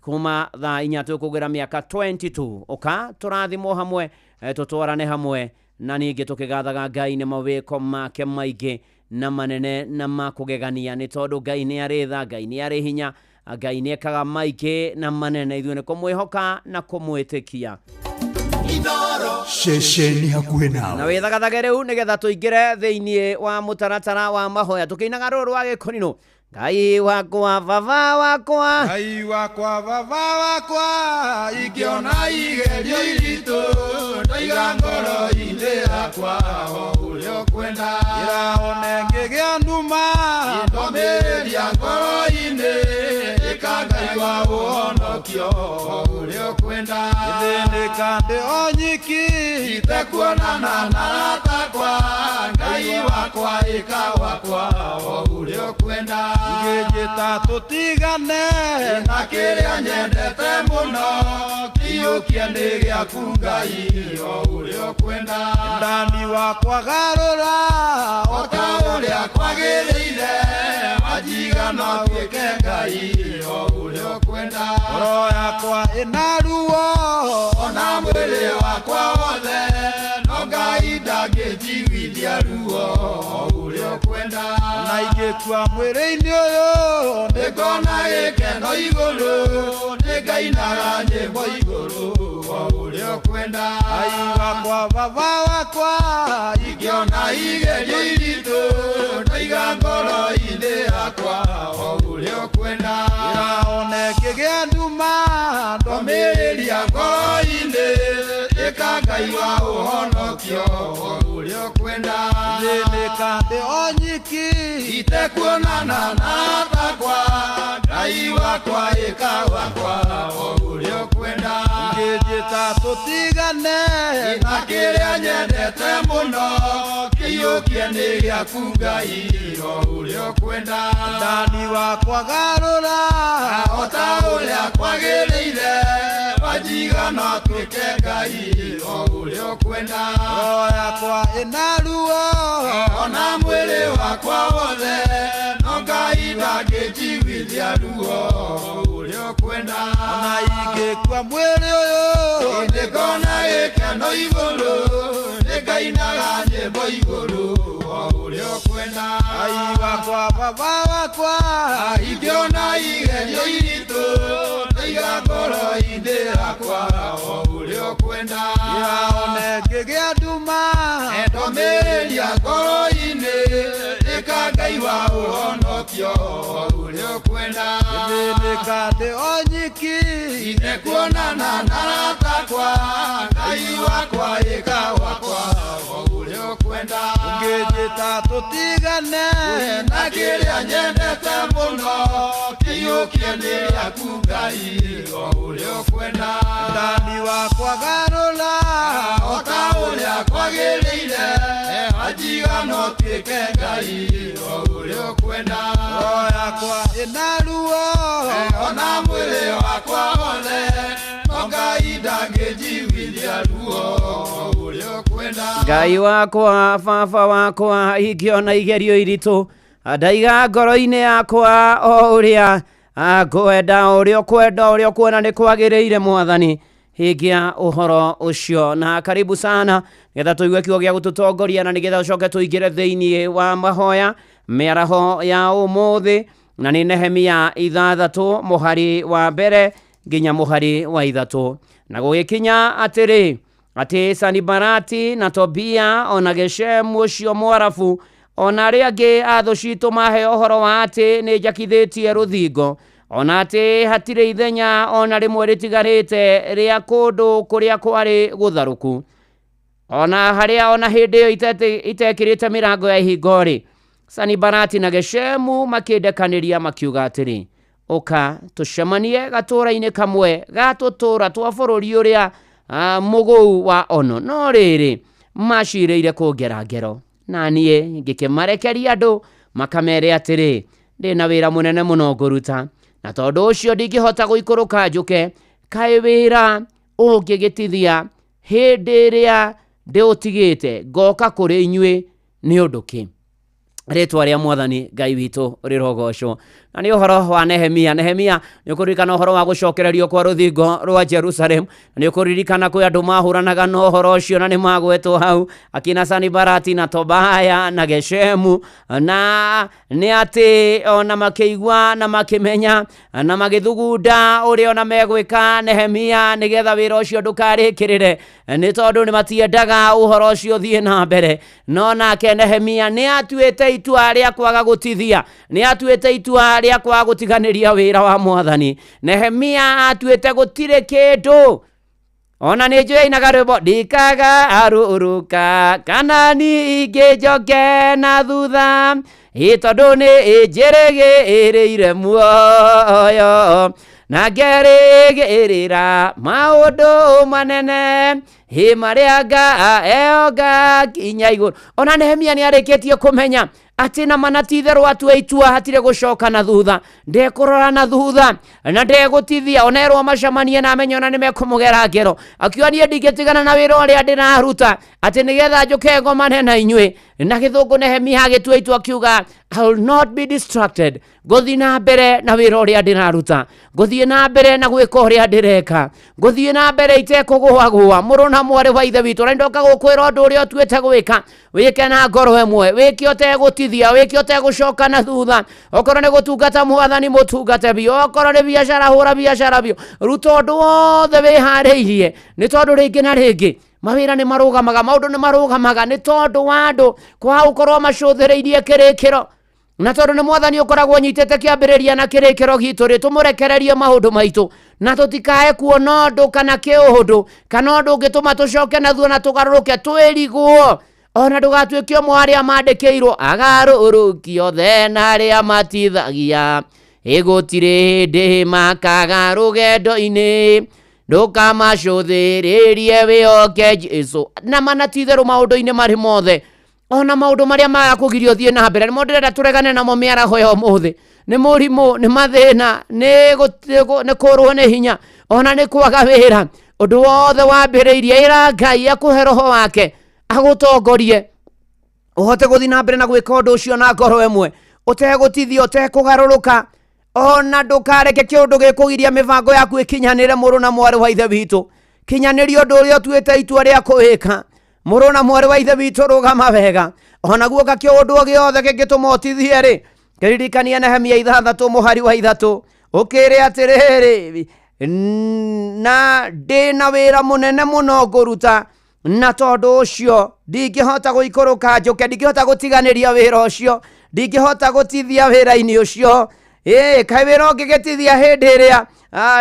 kuma thaa 4 tũkũgĩra mĩaka 22. Ũka tũrathimwo hamwe, tũtwarane hamwe, na ningĩ tũkĩgathaga Ngai nĩ mawĩko make maingĩ na manene na makũgegania, nĩ tondũ Ngai nĩ arĩ tha, Ngai nĩ arĩ hinya, Ngai nĩ ekaga maingĩ na manene. Ithuĩ nĩ kũmwĩhoka na kũmwĩtĩkia. Ceceni hakuhĩ nawe. Na wĩthagathage rĩu nĩgetha tũingĩre thĩinĩ wa mũtaratara wa mahoya tũkĩinaga rũrũ rwa gĩkũrinũ. Ngai wakwa baba wakwa, Ngai wakwa baba wakwa, ingĩona igerio iritũ ndaiga ngoro-inĩ yakwa o ũrĩa ũkwenda. Ĩra one ngĩgĩa nduma ndomĩrĩria ngoro-inĩ, ĩka Ngai wa ũhonokio o ũrĩa ũkwenda. Ngĩthĩnĩka ndĩ o nyiki itekuonana na aratakwa, Ngai wakwa ĩka wakwa o ũrĩa ũkwenda. Ngĩnjĩta tũtigane na kĩrĩa nyendete mũno, kĩiyũkie nĩ gĩaku Ngai o ũrĩa ũkwenda. Ndani wakwa garũra o ta ũrĩa kwagĩrĩire, wanjiga no tuĩke Ngai o ũrĩa ũkwenda. Ngoro yakwa ĩna ruo ona mwĩrĩ wakwa wothe, no Ngai Ndangĩnjiguithia ruo o ũrĩa ũkwenda. Na ingĩkua mwĩrĩ-inĩ ũyũ nĩngona gĩkeno igũrũ, nĩngainaga nyĩmbo igũrũ o ũrĩa ũkwenda. Ngai wakwa, baba wakwa, ingĩona igerio iritũ, ndaiga ngoro-inĩ yakwa o ũrĩa ũkwenda. Ndĩraone ngĩgĩa nduma, ndomĩrĩria ngoro-inĩ, ĩka Ngai wa ũhonokio o ũrĩa ũkwenda. Thĩnĩka ndĩ o nyiki, itekuonana na takwa, Ngai wakwa ĩka wakwa o ũrĩa ũkwenda. Ũngĩnjĩta tũtigane na kĩrĩa nyendete mũno, kĩiyũkie nĩ gĩaku Ngai o ũrĩa ũkwenda. Ndani wakwa garũra o ta ũrĩa kwagĩrĩire, wanjiga no tuĩke Ngai o ũrĩa ũkwenda. Roho yakwa ĩna ruo ona mwĩrĩ wakwa wothe, no Ngai ndangĩnjiguithia ruo o ũrĩa ũkwenda. Ona ingĩkua mwĩrĩ ũyũ nĩngona gĩkeno igũrũ, nĩngainaga nyĩmbo igũrũ o ũrĩa ũkwenda. Ngai wakwa, baba wakwa, ingĩona igerio iritũ, ndaiga ngoro-inĩ yakwa o ũrĩa ũkwenda. Ndĩraone ngĩgĩa nduma, ndomĩrĩria ngoro-inĩ, ĩka Ngai wa ũhonokio o ũrĩa ũkwenda. Thĩnĩka ndĩ o nyiki, itekuonana na aratakwa, Ngai wakwa ĩka wakwa o ũrĩa ũkwenda. Ũngĩnjĩta tũtigane na kĩrĩa nyendete mũno, kĩiyũkie nĩ gĩaku Ngai o ũrĩa ũkwenda. Ndani wakwa garũra o ta ũrĩa kwagĩrĩire, wanjiga no tuĩke Ngai o ũrĩa ũkwenda. Roho yakwa ĩna ruo ona mwĩrĩ wakwa wothe, no Ngai ndangĩnjiguithia ruo o ũrĩa ũkwenda. Ngai wakwa, baba wakwa, ingĩona igerio iritũ, ndaiga ngoro-inĩ yakwa o ũrĩa ngwenda, ũrĩa ũkwenda, ũrĩa ũkuona nĩ kwagĩrĩire Mwathani, hingia ũhoro ũcio. Na karibu sana nĩgetha tũigue kiugo gĩa gũtũtongoria, na nĩgetha ũcoke tũingĩre thĩinĩ wa mahoya mĩaraho ya ũmũthĩ, na nĩ Nehemia 6 mũhari wa mbere nginya mũhari wa 3. Na gũgĩkinya atĩrĩ, atĩ Sanibalati na Tobia ona Geshemu ũcio Mwarabu ona arĩa angĩ a thũ citũ maheo ũhoro wa atĩ nĩ njakithĩtie rũthingo, ona atĩ hatirĩ ithenya ona rĩmwe rĩtigarĩte rĩa kũndũ kũrĩa kwarĩ gũtharũku, ona harĩa ona hĩndĩ ĩyo itekĩrĩte mĩrango ya ihingo-rĩ, Sanibalati na Geshemu makĩndekanĩria makiuga atĩrĩ, ũka tũcemanie gatũũra-inĩ kamwe ga tũtũũra twa bũrũri ũrĩa mũgũu wa Ono. No rĩrĩ, macirĩire kũngera ngero, na niĩ ngĩkĩmarekeria andũ makamere atĩrĩ, ndĩna wĩra mũnene mũno ngũruta, na tondũ ũcio ndingĩhota gũikũrũka njũke. Kaĩ wĩra ũngĩgĩtithia hĩndĩ ĩrĩa ndĩũtigĩte ngoka kũrĩ inyuĩ nĩ ũndũ kĩ? Rĩtwa rĩa Mwathani Ngai witũ rĩrogocwo. Na nĩ ũhoro wa Nehemia. Nehemia nĩ ũkũririkana ũhoro wa gũcokererio kwa rũthingo rwa Jerusalem, na nĩ ũkũririkana kwĩ andũ mahũranaga na ũhoro ũcio, na nĩ magwetwo hau akina Sanibalati na Tobaya na Geshemu, na nĩ atĩ ona makĩigua na makĩmenya na magĩthugunda ũrĩa ona megwĩka Nehemia nĩgetha wĩra ũcio ndũkarĩkĩrĩre, nĩ tondũ nĩ matiendaga ũhoro ũcio ũthiĩ na mbere. No nake Nehemia nĩ atuĩte itua rĩa kwaga gũtithia, nĩ atuĩte itua rĩa kwaga gũtiganĩria wĩra wa Mwathani. Nehemia atuĩte gũtirĩ kĩndũ ona nĩ njũĩ ainaga rwĩmbo ndikaga arũrũka kana ningĩ njoke na thutha, ĩ tondũ nĩ njĩrĩgĩrĩire muoyo na ngerĩgĩrĩra maũndũ manene hĩ marĩa ngaeo ngakinya igũrũ. Ona Nehemia nĩ arĩkĩtie kũmenya atĩ na mana ti itherũ atue itua hatirĩ gũcoka na thutha, ndekũrora na thutha na ndegũtithia. Ona erwo macemanie na amenye ona nĩ mekũmũgera ngero, akiuga niĩ ndingĩtigana na wĩra ũrĩa ndĩraruta atĩ nĩgetha njũke ngomane na inyuĩ. Na gĩthũngũ Nehemia agĩtua itua akiuga, I will not be distracted. Ngũthiĩ na mbere na wĩra ũrĩa ndĩraruta, ngũthiĩ na mbere na gwĩka ũrĩa ndĩreka, ngũthiĩ na mbere itekũgũagũa. Mũrũ na mwarĩ wa ithe witũ, na ndoka gũkwĩra ũndũ ũrĩa ũtuĩte gwĩka, wĩke na ngoro ĩmwe, wĩke ũtegũtithia, wĩke ũtegũcoka na thutha. Okorwo nĩ gũtungata mwathani, mũtungate biũ. Okorwo nĩ biacara, hũra biacara biũ. Ruta ũndũ wothe wĩharĩirie, nĩ tondũ rĩngĩ na rĩngĩ mawĩra nĩ marũgamaga, maũndũ nĩ marũgamaga, nĩ tondũ wa andũ kwaga gũkorwo macũthĩrĩirie kĩrĩkĩro. Na tondũ nĩ mwathani ũkoragwo ũnyitĩte kĩambĩrĩria na kĩrĩkĩro gitũ rĩ, tũmũrekererie maũndũ maitũ na tũtikae kuona ũndũ kana kĩũndũ kana ũndũ ũngĩtũma tũcoke na thutha na tũgarũrũke twĩrigwo. Ona ndũgatuĩke ũmwe wa arĩa mandĩkĩirwo agarũrũki othe na arĩa matithagia, ĩgũtirĩ hĩndĩ makaga rũgendo-inĩ, ndũkamacũthĩrĩrie wĩhoke Jesũ. Na mana ti itherũ maũndũ-inĩ marĩ mothe, ona maũndũ marĩa maga kũgiria ũthiĩ na mbere nĩmo ndĩrenda tũregane namo mĩaraho ya ũmũthĩ. Nĩ mũrimũ, nĩ mathĩna, nĩ kũrwo nĩ hinya, ona nĩ kwaga wĩra. Ũndũ wothe wambĩrĩirie, ĩra Ngai akũhe roho wake agũtongorie ũhote gũthiĩ na mbere na gwĩka ũndũ ũcio na ngoro ĩmwe, ũtegũtithia, ũtekũgarũrũka. Ona ndũkareke kĩũndũ gĩkũgiria mĩbango yaku ĩkinyanĩre. Mũrũ na mwarĩ wa ithe witũ, kinyanĩria ũndũ ũrĩa ũtuĩte itua rĩa kũwĩka. Mũrũ na mwarĩ wa ithe witũ, rũgama wega. Ona guoka kĩũndũ o gĩothe kĩngĩtũma ũtithie rĩ, kĩririkania Nehemia 6 mũhari wa 3, ũkĩre atĩrĩrĩ, na ndĩna wĩra mũnene mũno ngũruta, na tondũ ũcio ndingĩhota gũikũrũka njũke, ndingĩhota gũtiganĩria wĩra ũcio, ndingĩhota gũtithia wĩra-inĩ ũcio. Kaĩ wĩra ũngĩgĩtithia hĩndĩ ĩrĩa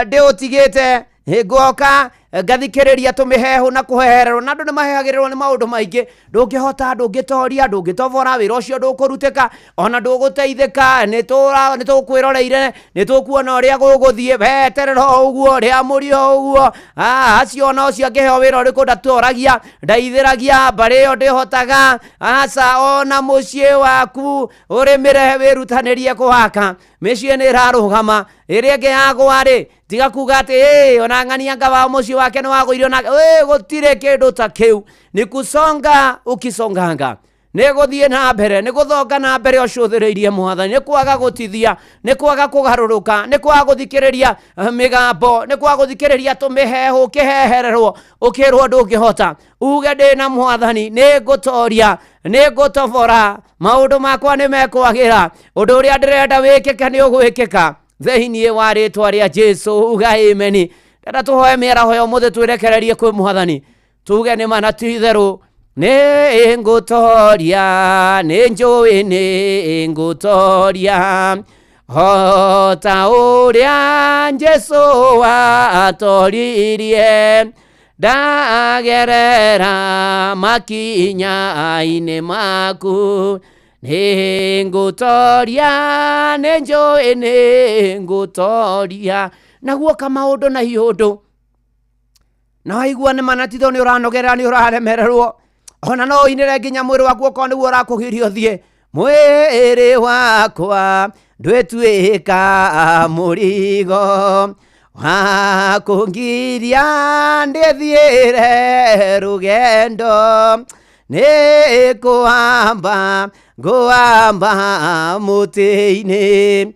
ndĩũtigĩte, ngoka ngathikĩrĩria tũmĩhehu na kũhehererwo, na andũ nĩ mahehagĩrĩrwo nĩ maũndũ maingĩ. Ndũngĩhota, ndũngĩtoria, ndũngĩtobora, wĩra ũcio ndũkũrutĩka, ona ndũgũteithĩka. Nĩ tũkwĩroreire, nĩ tũkuona ũrĩa gũgũthiĩ, weterera o ũguo, rĩamũria o ũguo. Acio ona ũcio angĩheo wĩra ũrĩkũ ndatoragia, ndaithĩragia, mbarĩ ĩyo ndĩhotaga. Aca, ona mũciĩ waku ũrĩmĩre, wĩrutanĩrie kũhaka, mĩciĩ nĩ ĩrarũgama, ĩrĩa ĩngĩ yagwa rĩ, tiga kuga atĩ ĩ ona ng'ania anga wa mũciĩ wake nĩ wagũirio na ĩ, gũtirĩ kĩndũ ta kĩu. Nĩ kusonga ukisonganga, nĩ gũthiĩ na mbere, nĩ gũthonga na mbere ũcũthĩrĩirie mwathani, nĩ kwaga gũtithia, nĩ kwaga kũgarũrũka, nĩ kwaga gũthikĩrĩria mĩgambo, nĩ kwaga gũthikĩrĩria tũmĩhehu ũkĩhehererwo ũkĩrwo ndũngĩhota. Uge ndĩna mwathani, nĩ ngũtoria, nĩ ngũtobora, maũndũ makwa nĩ mekwagĩra, ũndũ ũrĩa ndĩrenda wĩkĩke nĩ ũgwĩkĩka thĩinĩ wa rĩtwa rĩa Jesũ. Uga ameni. Ndenda tũhoe mĩaraho ya ũmũthĩ, twĩrekererie kwĩ mwathani, tuge nĩ ma na ti itherũ nĩ ngũtoria, nĩ njũĩ nĩ ngũtoria, o ta ũrĩa Jesũ watoririe, ndagerera makinya-inĩ maku, nĩ ngũtoria, nĩ njũĩ nĩ ngũtoria. Na guoka maũndũ na iũndũ, na waigua nĩ mana titho nĩ ũranogerera, nĩ ũraremererwo, ona no ũinĩre nginya mwĩrĩ waku okorwo nĩguo ũrakũgiria ũthiĩ. Mwĩrĩ wakwa ndwĩtuĩka mũrigo wa kũngiria ndĩthiĩre rũgendo, nĩ kũhamba ngũhamba mũtĩ-inĩ,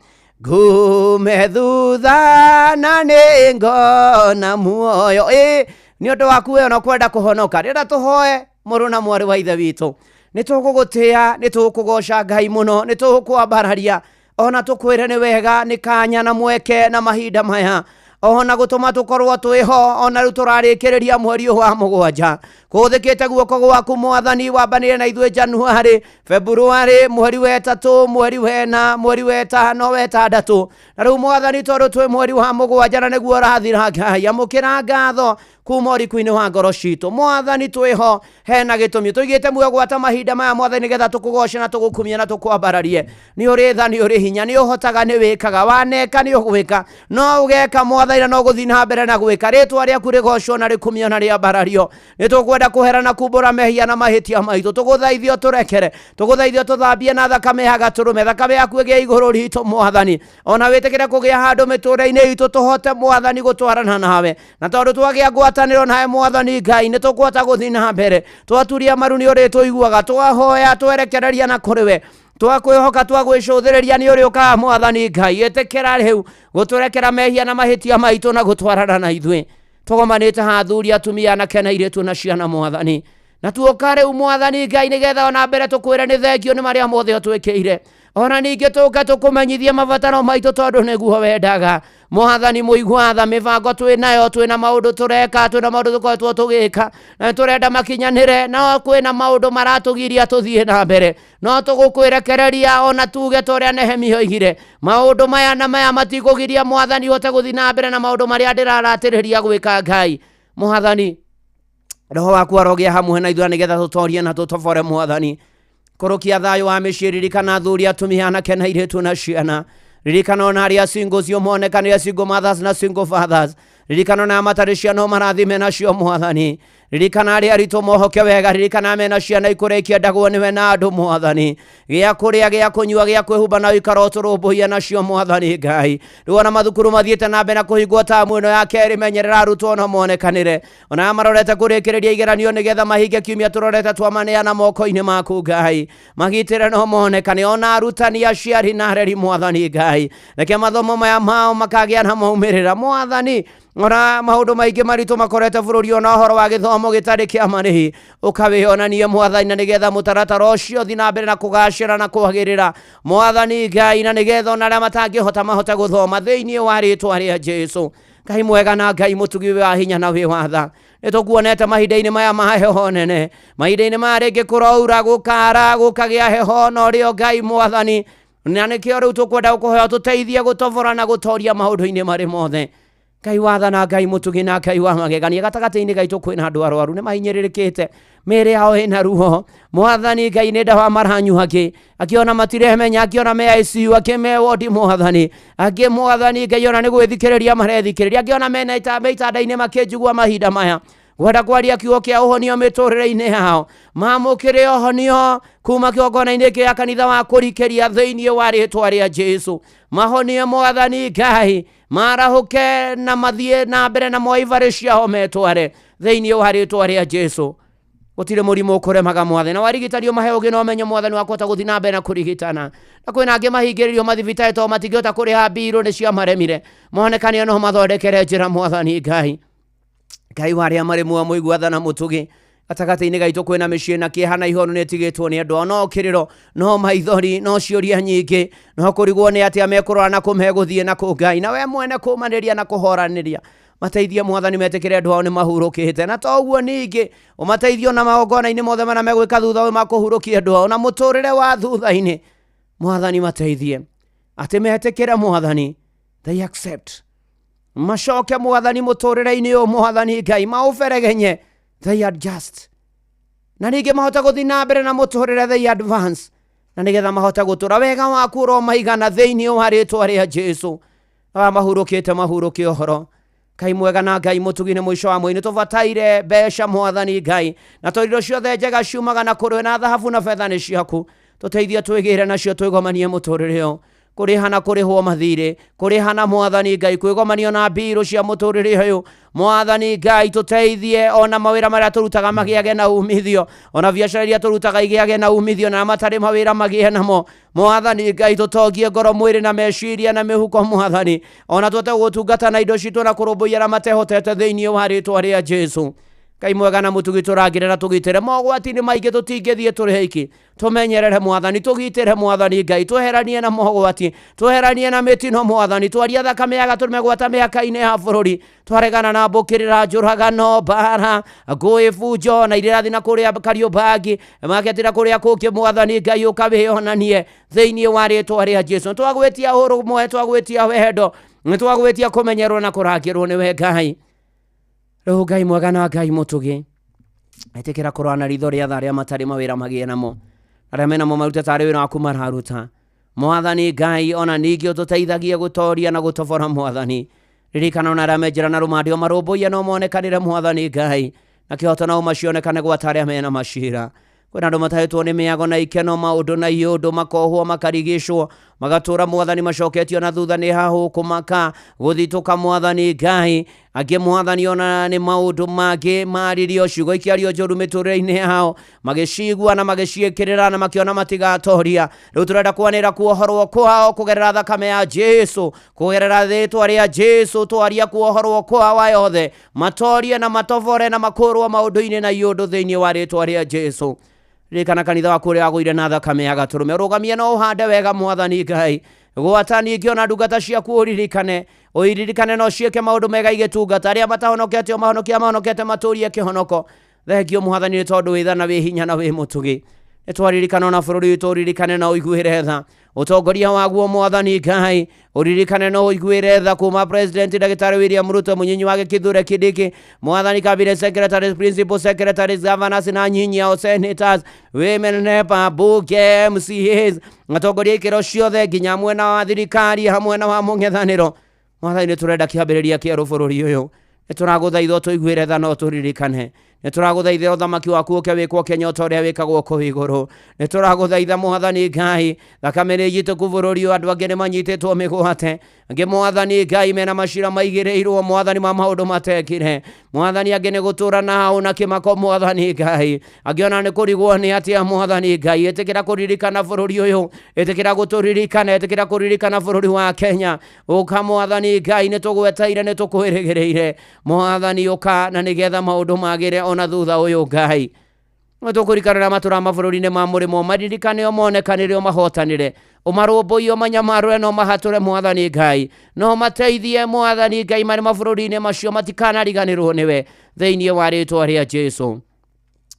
ngume thutha na nĩ ngona muoyo. Ĩ nĩ ũndũ waku we ona kwenda kũhonoka, ndĩrenda tũhoe. Mũrũ na mwarĩ wa ithe witũ, nĩ tũgũgũtĩĩa, nĩ tũkũgoca Ngai mũno, nĩ tũgũkwambararia, ona tũkwĩre nĩ wega, nĩ kanya na mweke na mahinda maya ona gũtũma tũkorwo twĩho. Ona rĩu tũrarĩkĩrĩria mweri ũyũ wa 7, kũhũthĩkĩte guoko gwaku mwathani, wambanĩre na ithuĩ Januari, Februari, mweri wa 3, mweri wa 4, mweri wa 5, wa 6, na rĩu mwathani tondũ twĩ mweri wa 7 na nĩguo ũrathira, Ngai amũkĩra ngatho kuma ũriku-inĩ wa ngoro citũ. Mwathani twĩho hena gĩtũmi tũigĩte muoyo gwata mahinda maya mwathani, nĩgetha tũkũgoce na tũgũkumie na tũkwambararie. Nĩ ũrĩ tha, nĩ ũrĩ hinya, nĩ ũhotaga, nĩ wĩkaga, waneka nĩ ũgwĩka, no ũgeka mwathani, na no gũthiĩ na mbere na gwĩka. Rĩtwa rĩaku rĩgocwo na rĩkumio na rĩambarario. Nĩ tũkwenda kũhera na kumbũra mehia na mahĩtia maitũ, tũgũthaithio tũrekere, tũgũthaithio tũthambie na thakame ya gatũrũme, thakame yaku ĩgĩe igũrũ ritũ mwathani, ona wĩtĩkĩre kũgĩa handũ mĩtũrĩre-inĩ itũ, tũhote mwathani gũtwarana nawe, na tondũ twagĩa ngwatanĩro ngwatanĩro nawe mwathani Ngai nĩ tũkũhota gũthiĩ na mbere. Twaturia maru nĩ ũrĩtũiguaga, twahoya twerekereria na kũrĩ we, twakwĩhoka twagwĩcũthĩrĩria nĩ ũrĩũkaga mwathani Ngai. Ĩtĩkĩra rĩu gũtũrekera mehia na mahĩtia maitũ na gũtwarana na ithuĩ. Tũgomanĩte haha athuri, atumia, anake na airĩtu na ciana mwathani, na tuoka rĩu mwathani Ngai nĩgetha ona mbere tũkwĩre nĩ thengio nĩ marĩa mothe ũtwĩkĩire, ona ningĩ tũke tũkũmenyithie mabataro maitũ tondũ nĩguo wendaga. Mwathani mũigua tha, mĩbango twĩ nayo, twĩna maũndũ tũreka, twĩna maũndũ tũkoretwo tũgĩka na tũrenda makinyanĩre, no kwĩna maũndũ maratũgiria tũthiĩ na mbere, no tũgũkwĩrekereria ona tuge ta ũrĩa Nehemia oigire, maũndũ maya na maya matikũgiria mwathani ũhote gũthiĩ na mbere na maũndũ marĩa ndĩraratĩrĩria gwĩka. Ngai mwathani, roho waku arogĩa hamwe na ithuĩ nĩgetha tũtorie na tũtobore mwathani. Kũrũkia thayũ wa mĩciĩ, ririkana athuri, atumia, anake na airĩtu na ciana, ririkana ona arĩa singles monekane, single mothers na single fathers, ririkana ona matarĩ ciana ũmarathime nacio mwathani, ririkana arĩa aritũ mohoke wega, ririkana mena ciana ikũrĩa ikĩendagwo nĩwe na andũ mwathani, gĩa kũrĩa, gĩa kũnyua, gĩa kwĩhumba na ũikara ũtũrũmbũiye nacio mwathani Ngai. Rĩu ona mathukuru mathiĩte na mbere na kũhingwo tamu ĩno ya kerĩ, menyerera arutwo no monekanĩre, ona aya marorete kũrĩkĩrĩria igeranio nĩgetha mahinge kiumia tũrorete twamaneana moko-inĩ maku Ngai, magitĩre no monekane, ona arutani, aciari na areri mwathani Ngai, reke mathomo maya mao makagĩa na maumĩrĩra mwathani. Ona maũndũ maingĩ maritũ makorete bũrũri, ona ũhoro wa gĩthomo gĩtarĩ kĩa marĩhi ũkawĩonanie mwathani, na nĩgetha mũtaratara ũcio ũthiĩ na mbere na kũgacĩra na kwagĩrĩra mwathani Ngai, na nĩgetha ona arĩa matangĩhota mahote gũthoma thĩinĩ wa rĩtwa rĩa Jesũ. Ngai mwega na Ngai mũtugi wa hinya na wĩ wa tha, nĩtũkuonete mahinda-inĩ maya ma heho nene, mahinda-inĩ maya rĩngĩ kũroura, gũkara, gũkagĩa heho, no rĩo Ngai mwathani, na nĩkĩo rĩu tũkwenda gũkũhoya ũtũteithie gũtobora na gũtoria maũndũ-inĩ marĩ mothe. Ngai wa tha na Ngai mũtugi na Ngai wa magegania, gatagatĩ-inĩ gaitũ kwĩna andũ arwaru nĩ mahinyĩrĩrĩkĩte, mĩĩrĩ yao ĩna ruo mwathani Ngai, nĩ ndawa maranyua angĩ akĩona matiremenya, akĩona me ICU, angĩ me wodi mwathani, angĩ mwathani Ngai ona nĩ gwĩthikĩrĩria marethikĩrĩria, angĩ ona mena itanda-inĩ makĩnjigua mahinda maya, gwenda kwaria kiugo kĩa ũhonio mĩtũrĩre-inĩ yao, mamũkĩre ũhonio kuma kĩgongona-inĩ kĩa kanitha wa kũrikĩria thĩinĩ wa rĩtwa rĩa Jesũ. Mahonie mwathani Ngai, marahũke na mathiĩ na mbere na moe ibarĩ ciao metware thĩinĩ wa rĩtwa rĩa Jesũ. Gũtirĩ mũrimũ ũkũremaga mwathani, na warigitani ũmahe ũgĩ na ũmenyo mwathani wa kũhota gũthiĩ na mbere na kũrigitana, na kwĩna angĩ mahingĩrĩrio mathibitarĩ tondũ matingĩhota kũrĩha mbirũ nĩ ciamaremire, monekane no mathondekere njĩra mwathani Ngai. Ngai wa arĩa marĩ muoyo mũigua tha na mũtugi, gatagatĩ-inĩ gaitũ kwĩna mĩciĩ na kĩeha na ihoru nĩ ĩtigĩtwo nĩ andũ ao, no kĩrĩro, no maithori, no ciũria nyingĩ, no kũrigwo nĩ atĩa mekũrora na kũ megũthiĩ na kũ Ngai, na we mwene kũmanĩria na kũhoranĩria mateithie mwathani metĩkĩre andũ ao nĩ mahurũkĩte, na to ũguo ningĩ ũmateithie ona magongona-inĩ mothe marĩa megwĩka thutha ũyũ makũhurũkia andũ ao na mũtũrĩre wa thutha-inĩ mwathani mateithie atĩ metĩkĩre mwathani, they accept, macoke mwathani mũtũrĩre-inĩ ũyũ mwathani Ngai maũberegenye, they adjust, na ningĩ mahote gũthiĩ na mbere na mũtũrĩre, they advance, na nĩgetha mahote gũtũra wega waku ũromaigana thĩinĩ wa rĩtwa rĩa Jesũ. Aya mahurũkĩte mahurũke ũhoro. Ngai mwega na Ngai mũtugi, nĩ mũico wa mweri, nĩtũbataire mbeca mwathani Ngai, na tondũ indo ciothe njega ciumaga na kũrĩ na thahabu na betha nĩ ciaku, tũteithie twĩgĩre nacio twĩgomanie mũtũrĩre ũyũ, kũrĩha na kũrĩhwo mathirĩ, kũrĩha na mwathani Ngai kwĩgomanio na mbirũ cia mũtũrĩre ũyũ mwathani Ngai, tũteithie ona mawĩra marĩa tũrutaga magĩage na umithio, ona biacara iria tũrutaga igĩage na umithio, na matarĩ mawĩra magĩe namo mwathani Ngai, tũtongie ngoro, mwĩrĩ na meciria na mĩhuko mwathani, ona tũhote gũtungata na indo citũ na kũrũmbũiya arĩa matehotete thĩinĩ wa rĩtwa rĩa Jesũ. Ngai mwega na mũtugi, tũrangĩre na tũgitĩre mogwati-inĩ maingĩ, tũtingĩthiĩ tũrĩ aiki, tũmenyerere mwathani, tũgitĩre mwathani Ngai, tweheranie na mogwati, tweheranie na mĩtino mwathani, twaria thakame ya gatũrũme gwata mĩhaka-inĩ ya bũrũri, twaregana na mbũkĩrĩra, njũragano, mbara, ngũĩ, bunjo na iria irathiĩ na kũrĩa Kariũmbangi, maketĩra kũrĩa kũngĩ mwathani Ngai, ũkawĩonanie thĩinĩ wa rĩtwa rĩa Jesũ. Nĩtwagwĩtia ũrũmwe, twagwĩtia wendo, nĩtwagwĩtia kũmenyerwo na kũrangĩrwo nĩwe Ngai. Rĩu Ngai mwega na Ngai mũtugi, ĩtĩkĩra kũrora na ritho rĩa tha arĩa matarĩ mawĩra magĩe namo, arĩa menamo marute tarĩ wĩra waku mararuta mwathani Ngai, ona ningĩ ũtũteithagie gũtoria na gũtobora mwathani. Ririkana ona arĩa menjĩra na rũmandio marũmbũiye no monekanĩre mwathani Ngai, na kĩhoto na ũma cionekane gwata arĩa mena macira. Kwĩna andũ matahĩtwo nĩ mĩago na ikeno, maũndũ na iũndũ, makohwo, makarigicwo, magatũra mwathani macoketio na thutha nĩ hahũ, kũmaka, gũthitũka mwathani Ngai. Angĩ mwathani ona nĩ maũndũ mangĩ maririo ciugo ikĩario njũru mĩtũrĩre-inĩ yao, magĩcigua na magĩciĩkĩrĩra na makĩona matigatoria. Rĩu tũrenda kwanĩra kuohorwo kwao kũgerera thakame ya Jesu, kũgerera rĩtwa rĩa Jesu, twaria kuohorwo kwao aya othe, matorie na matobore na makũrwo maũndũ-inĩ na iũndũ thĩinĩ wa rĩtwa rĩa Jesu. Ririkana kanitha waku ũrĩa wagũire na thakame ya gatũrũme, ũrũgamie na ũhande wega mwathani Ngai. Gwata ningĩ ona ndungata ciaku ũririkane, ũiririkane no ciĩke maũndũ mega igĩtungata, arĩa matahonokete ũmahonokie, mahonokete matũrie kĩhonoko. Thengio mwathani nĩ tondũ wĩ tha na wĩ hinya na wĩ mũtugi. Nĩ twaririkana ona bũrũri witũ, ũririkane na ũiguĩre tha ũtongoria waguo mwathani Ngai, ũririkane na ũiguĩre tha kuma President Ndagĩtarĩ William Ruto, mũnyinyi wake Kithure Kindiki, mwathani cabinet secretaries, principal secretaries, governors na nyinyi ao, senators, women rep, bunge, MCAs, atongoria ikĩro ciothe nginya mwena wa thirikari hamwe na wa mũng'ethanĩro. Mwathani nĩ tũrenda kĩambĩrĩria kĩerũ bũrũri ũyũ. Nĩ tũragũthaitha ũtũiguĩre tha na ũtũririkane. Nĩ tũragũthaitha ũthamaki waku ũke wĩkwo Kenya ota ũrĩa wĩkagwo kũu igũrũ. Nĩ tũragũthaitha mwathani Ngai, thakame nĩ njitĩku bũrũri ũyũ, andũ angĩ nĩ manyitĩtwo mĩgwate, angĩ mwathani Ngai mena macira maigĩrĩirwo mwathani ma maũndũ matekire, mwathani angĩ nĩ gũtũra na hau na kĩmako mwathani Ngai, angĩ ona nĩ kũrigwo nĩ atĩa mwathani Ngai. Ĩtĩkĩra kũririkana bũrũri ũyũ, ĩtĩkĩra gũtũririkana, ĩtĩkĩra kũririkana bũrũri wa Kenya. Ũka mwathani Ngai, nĩ tũgweteire, nĩ tũkwĩrĩgĩrĩire mwathani, ũka na nĩgetha maũndũ magĩre ona thutha ũyũ Ngai. Tũkũririkana na matũra mabũrũri-inĩ ma mũrĩmo, maririkane ũmonekanĩre, ũmahotanĩre, ũmarũmbũiye, ũmanyamarũre na ũmahatũre mwathani Ngai, na ũmateithie mwathani Ngai marĩ mabũrũri-inĩ macio matikanariganĩrwo nĩwe thĩinĩ wa rĩtwa rĩa Jesu.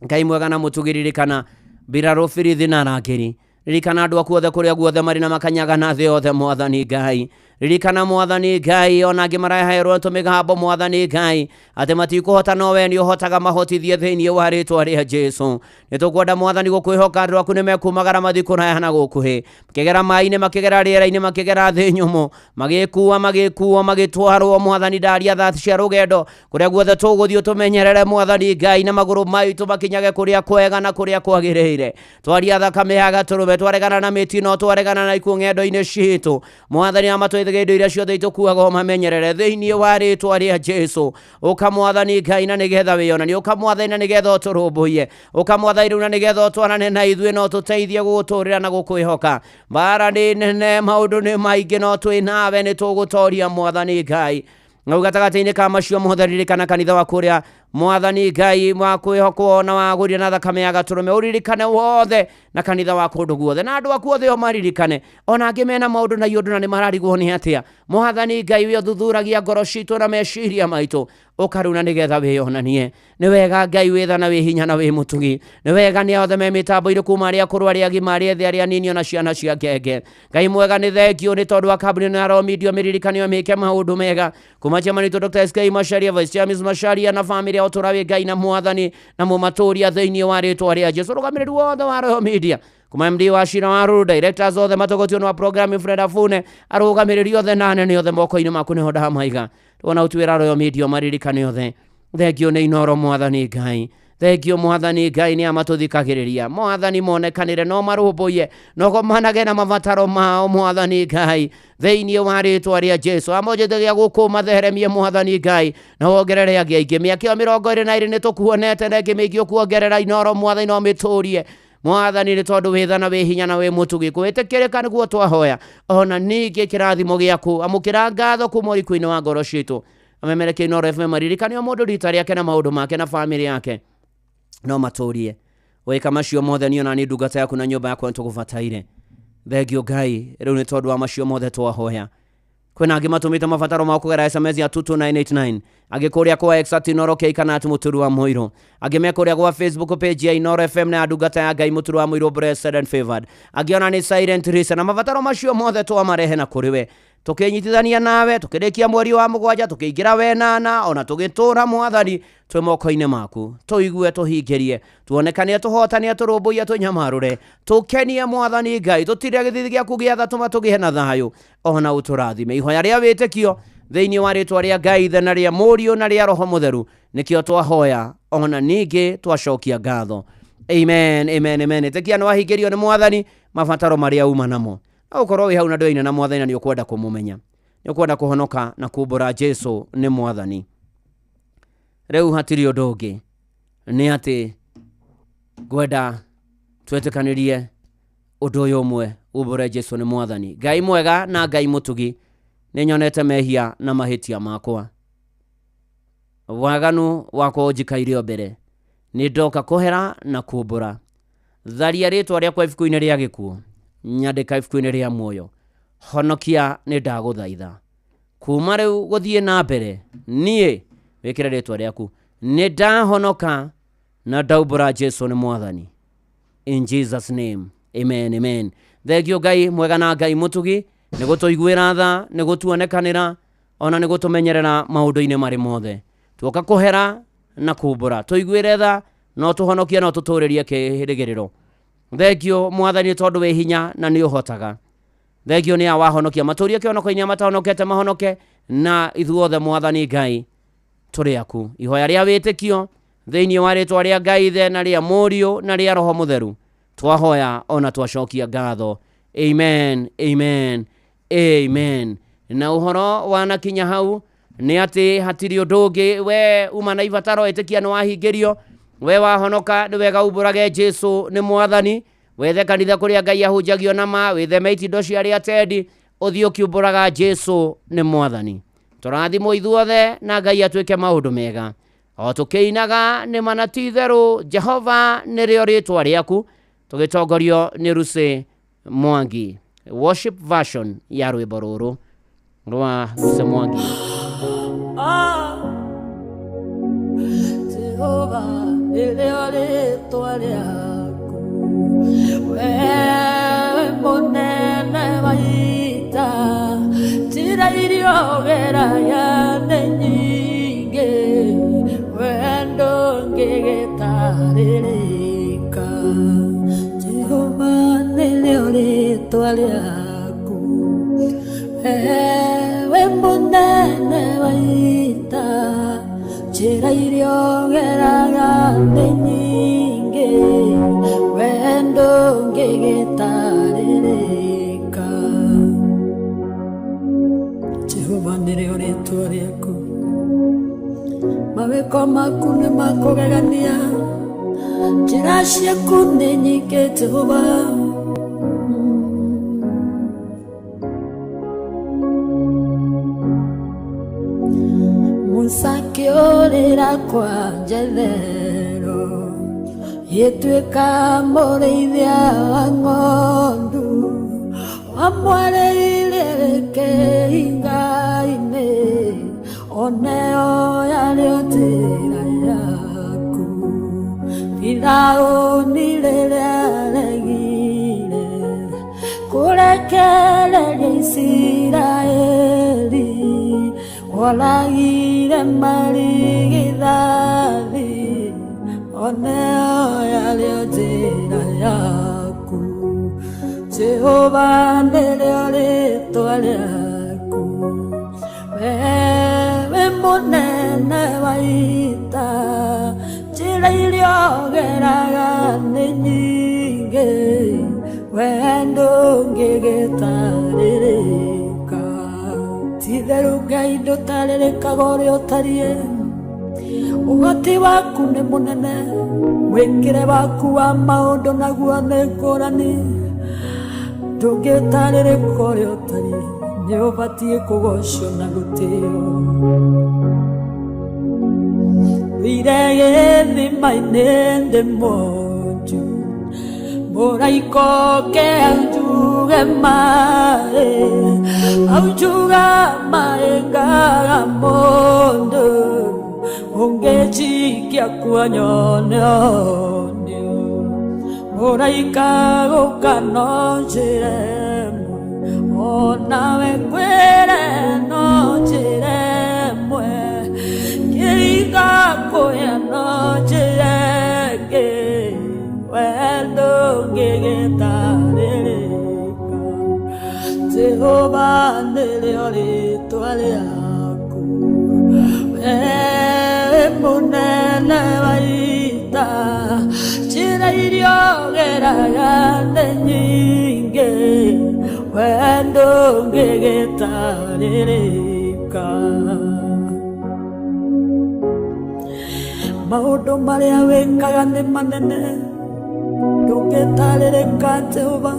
Ngai mwega na mũtugi, ririkana mbirarũ, birithi na arangĩri. Ririkana andũ aku othe kũrĩa guothe marĩ na makanyaga na thĩ yothe mwathani Ngai. Ririkana mwathani Ngai ona angĩ maraheerwo tũmĩgambo mwathani Ngai atĩ matikũhota no we nĩ ũhotaga, mahotithie thĩinĩ wa rĩtwa rĩa Jesu. Nĩ tũkwenda mwathani gũkwĩhoka, andũ aku nĩ mekumagara mathiĩ kũraya na gũkuhĩ, makĩgera maĩ-inĩ, makĩgera rĩera-inĩ, makĩgera thĩ nyũmũ, magĩkua magĩkuo magĩtwarwo mwathani. Ndaria tha cia rũgendo kũrĩa guothe tũgũthiĩ, tũmenyerere mwathani Ngai na magũrũ maitũ makinyage kũrĩa kwega na kũrĩa kwagĩrĩire. Twaria thakame ya gatũrũme, twaregana na mĩtino, twaregana na ikuũ ng'endo-inĩ citũ mwathani, amatũithĩge indo iria ciothe itũkuaga ũmamenyerere thĩinĩ wa rĩtwa rĩa Jesu. Ũka mwathani Ngai na nĩgetha wĩonanie, ũka mwathani na nĩgetha ũtũrũmbũiye, ũka mwathani rĩu na nĩgetha ũtwarane na ithuĩ na ũtũteithie gũgũtũrĩra na gũkwĩhoka. Mbara nĩ nene, maũndũ nĩ maingĩ, no twĩ nawe nĩ tũgũtoria mwathani Ngai. Ngau gatagatĩ-inĩ ka macio mothe, ririkana kanitha waku ũrĩa mwathani Ngai wa kwĩhokwo na wagũrire na thakame ya gatũrũme, ũririkane wothe na kanitha wa kũndũ guothe na andũ aku othe ũmaririkane, ona angĩ mena maũndũ na iũndũ na nĩ mararigwo nĩ atĩa. Mwathani Ngai we ũthuthuragia ngoro citũ na meciria maitũ, ũka rĩu na nĩgetha wĩyonanie. Nĩ wega Ngai wĩ tha na wĩ hinya na wĩ mũtugi. Nĩ wega nĩ othe me mĩtambo-inĩ kuma arĩa akũrũ, arĩa agima, arĩa ethĩ, arĩa anini ona ciana cia ngenge. Ngai mwega nĩ thengio nĩ tondũ wa kambuni na Romidio mĩririkanio mĩke maũndũ mega kuma chairman witũ Dr. SK Macharia, Vice Chairman Macharia na famĩlĩ yao, tũra wĩ Ngai na mwathani na mũmatũria thĩinĩ wa rĩtwa rĩa Jesu. Rũgamĩrĩri wothe wa Royal Media kuma MD wa Shira Waru, directors othe matogotio wa programming Fred Afune, arũgamĩrĩri othe na anene othe moko-inĩ maku nĩho ndamaiga. Tuona ũtuĩra Royal Media maririkane othe. Thengio nĩ Inoro mwathani Ngai. Thengio mwathani Ngai nĩ amatũthikagĩrĩria. Mwathani monekanĩre no marũmbũiye no gomanage na mabataro mao mwathani Ngai thĩinĩ wa rĩtwa rĩa Jesu. Amonjete gĩa gũkũ matheremie mwathani Ngai na wongerere angĩ aingĩ. Mĩaka ĩyo 22 nĩ tũkuonete na ĩngĩ mĩingĩ ũkuongerera Inoro mwathani no mĩtũrie mwathani nĩ tondũ wĩ tha na wĩ hinya na wĩ mũtugi. Kwĩtĩkĩrĩka nĩguo twahoya ona ningĩ kĩrathimo gĩaku, amũkĩra ngatho kuma ũriku-inĩ wa ngoro citũ. Amemereke Inoro FM maririkane o mũndũ rita rĩake na maũndũ make na famĩlĩ yake no matũrie. Wĩka macio mothe niĩ ona niĩ ndungata yaku na nyũmba yakwa nĩtũgũbataire. Thengio Ngai rĩu nĩ tondũ wa macio mothe twahoya. Kwĩna angĩ matũmĩte mabataro mao kũgerera SMS ya 22989, angĩ kũrĩa kwa X at Inoro K kana at Mũturu wa Mũirũ, angĩ me kũrĩa gwa Facebook page ya Inoro FM na ndungata ya Ngai Mũturu wa Mũirũ blessed and favored, angĩ ona nĩ silent listener. Mabataro macio mothe twamarehe na kũrĩ we, tũkĩnyitithania nawe, tũkĩrĩkia mweri wa mũgwanja, tũkĩingĩra wenana, ona tũgĩtũra mwathani twĩ moko-inĩ maku. Tũigue, tũhingĩrie, tuonekanie, tũhotanie, tũrũmbũiye, tũnyamarũre, tũkenie mwathani Ngai, tũtire gĩthithi gĩaku gĩa tha, tũma tũgĩe na thayũ ona ũtũrathime. Ihoya rĩa wĩtĩkio thĩinĩ wa rĩtwa rĩa Ngai Ithe na rĩa Mũriũ na rĩa Roho Mũtheru nĩkĩo twahoya ona ningĩ twacokia ngatho. Amen, amen, amen. Ĩtĩkia nĩ wahingĩrio nĩ mwathani mabataro marĩa uma namo. Na ũkorwo wĩ hau na ndũyaine na mwathani na nĩ ũkwenda kũmũmenya, nĩ ũkwenda kũhonoka na kumbũra Jesu nĩ mwathani. Rĩu hatirĩ ũndũ ũngĩ nĩ atĩ ngwenda twetĩkanĩrie ũndũ ũyũ ũmwe, umbũre Jesu nĩ mwathani. Ngai mwega na Ngai mũtugi, nĩ nyonete mehia na mahĩtia makwa, waganu wakwa ũnjikaire o mbere, nĩ ndoka kũhera na kumbũra. Tharia rĩtwa rĩakwa ibuku-inĩ rĩa gĩkuũ, nyandĩka ibuku-inĩ rĩa muoyo. Honokia nĩ ndagũthaitha. Kuma rĩu gũthiĩ na mbere, niĩ wĩkĩre rĩtwa rĩaku, nĩ ndahonoka na ndaumbũra Jesu nĩ mwathani. In Jesus name, amen, amen. Thengio Ngai mwega na Ngai mũtugi nĩ gũtũiguĩra tha, nĩ gũtuonekanĩra, ona nĩ gũtũmenyerera maũndũ-inĩ marĩ mothe. Tuoka kũhera na kumbũra, tũiguĩre tha, no tũhonokie, no tũtũrĩrie kĩrĩgĩrĩro. Thengio mwathani tondũ wĩ hinya na nĩ ũhotaga. Thengio nĩ awahonokia matũrie kĩhonoko-inĩ matahonokete mahonoke, na ithuothe mwathani Ngai tũrĩ aku. Ihoya rĩa wĩtĩkio thĩinĩ wa rĩtwa rĩa Ngai Ithe na rĩa Mũriũ na rĩa Roho Mũtheru twahoya ona twacokia ngatho. Amen, amen, amen. Na ũhoro wanakinya hau nĩ atĩ hatirĩ ũndũ ũngĩ, we uma na ibataro, ĩtĩkia nĩ wahingĩrio, we wahonoka nĩ wega umbũrage Jesu nĩ mwathani, wethe kanitha kũrĩa Ngai ahunjagio na ma, wĩtheme itindo cia arĩa atendi, ũthiĩ ũkiumbũraga Jesu nĩ mwathani. Tũrathimwo ithuothe na Ngai atuĩke maũndũ mega. O tũkĩinaga nĩ mana ti itherũ, Jehova nĩrĩo rĩtwa rĩaku, tũgĩtongorio nĩ Ruse Mwangi. Worship version ya rwĩmbo rũrũ rwa Ruse Mwangi. Jehova nĩrĩo rĩtwa rĩaku, we mũnene wa ita, njĩra iria ũgeraga nĩ nyingĩ, we ndũngĩgĩtarĩrĩka. Jehova nĩrĩo rĩtwa rĩaku, we mũnene wa ita, njĩra iria ũgeraga nĩ nyingĩ, we ndũngĩgĩtarĩrĩka. Jehova nĩrĩo rĩtwa rĩaku, mawĩko maku nĩ makũgegania, njĩra ciaku nĩ nyingĩ Jehova. Musa akĩũrĩra kwa Jethero, gĩtuĩka mũrĩithia wa ng'ondu, wamwarĩire kĩhinga-inĩ, oneo yarĩo njĩra yaku. Firaũni rĩrĩa aregire kũrekereria Isiraeli, oragire marigithathi, oneo yarĩo njĩra yaku. Jehova nĩrĩo rĩtwa rĩaku, we mũnene wa ita, njĩra iria ũgeraga nĩ nyingĩ, we ndũngĩgĩtarĩrĩka. Ti itherũ Ngai ndũtarĩrĩkaga ũrĩa ũtariĩ, ũhoti waku nĩ mũnene, mwĩkĩre waku wa maũndũ naguo nĩ ngũrani, ndũngĩtarĩrĩka ũrĩa ũtariĩ, nĩ ũbatiĩ kũgocwo na gũtĩo. Wĩire gĩthima-inĩ ndĩ mwonju, mũraika oke aunjuge maĩ, aunjuga maĩ ngaga mũndũ, ũngĩnjikia kuo nyone ũnio. Mũraika gũka no njĩra ĩmwe, onawe ngwĩre no njĩra ĩmwe, kĩringa kũya no njĩra ĩngĩ, we ndũngĩgĩtarĩrĩka. Jehova nĩrĩo rĩtwa rĩaku, we mũnene wa ita, njĩra iria ũgeraga nĩ nyingĩ, we ndũngĩgĩtarĩrĩka. Maũndũ marĩa wĩkaga nĩ manene, ndũngĩtarĩrĩka Jehova,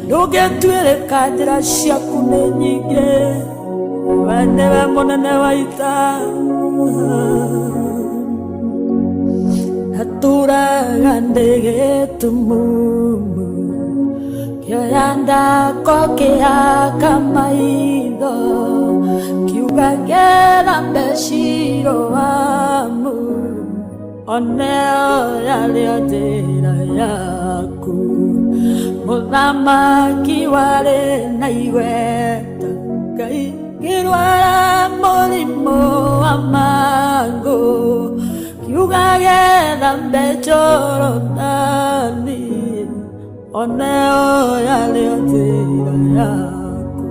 ndũngĩtuĩrĩka, njĩra ciaku nĩ nyingĩ, we nĩwe mũnene wa ita. Atũraga ndĩ gĩtumumu, kĩoya ndako kĩhaka maitho, kiuga ngĩthambe Shiloamu, oneo yarĩo njĩra yaku. Mũthamaki warĩ na igweta, Ngai ngĩrwara mũrimũ wa mangũ, kiuga gĩthambe Jorodani, oneo yarĩo njĩra yaku.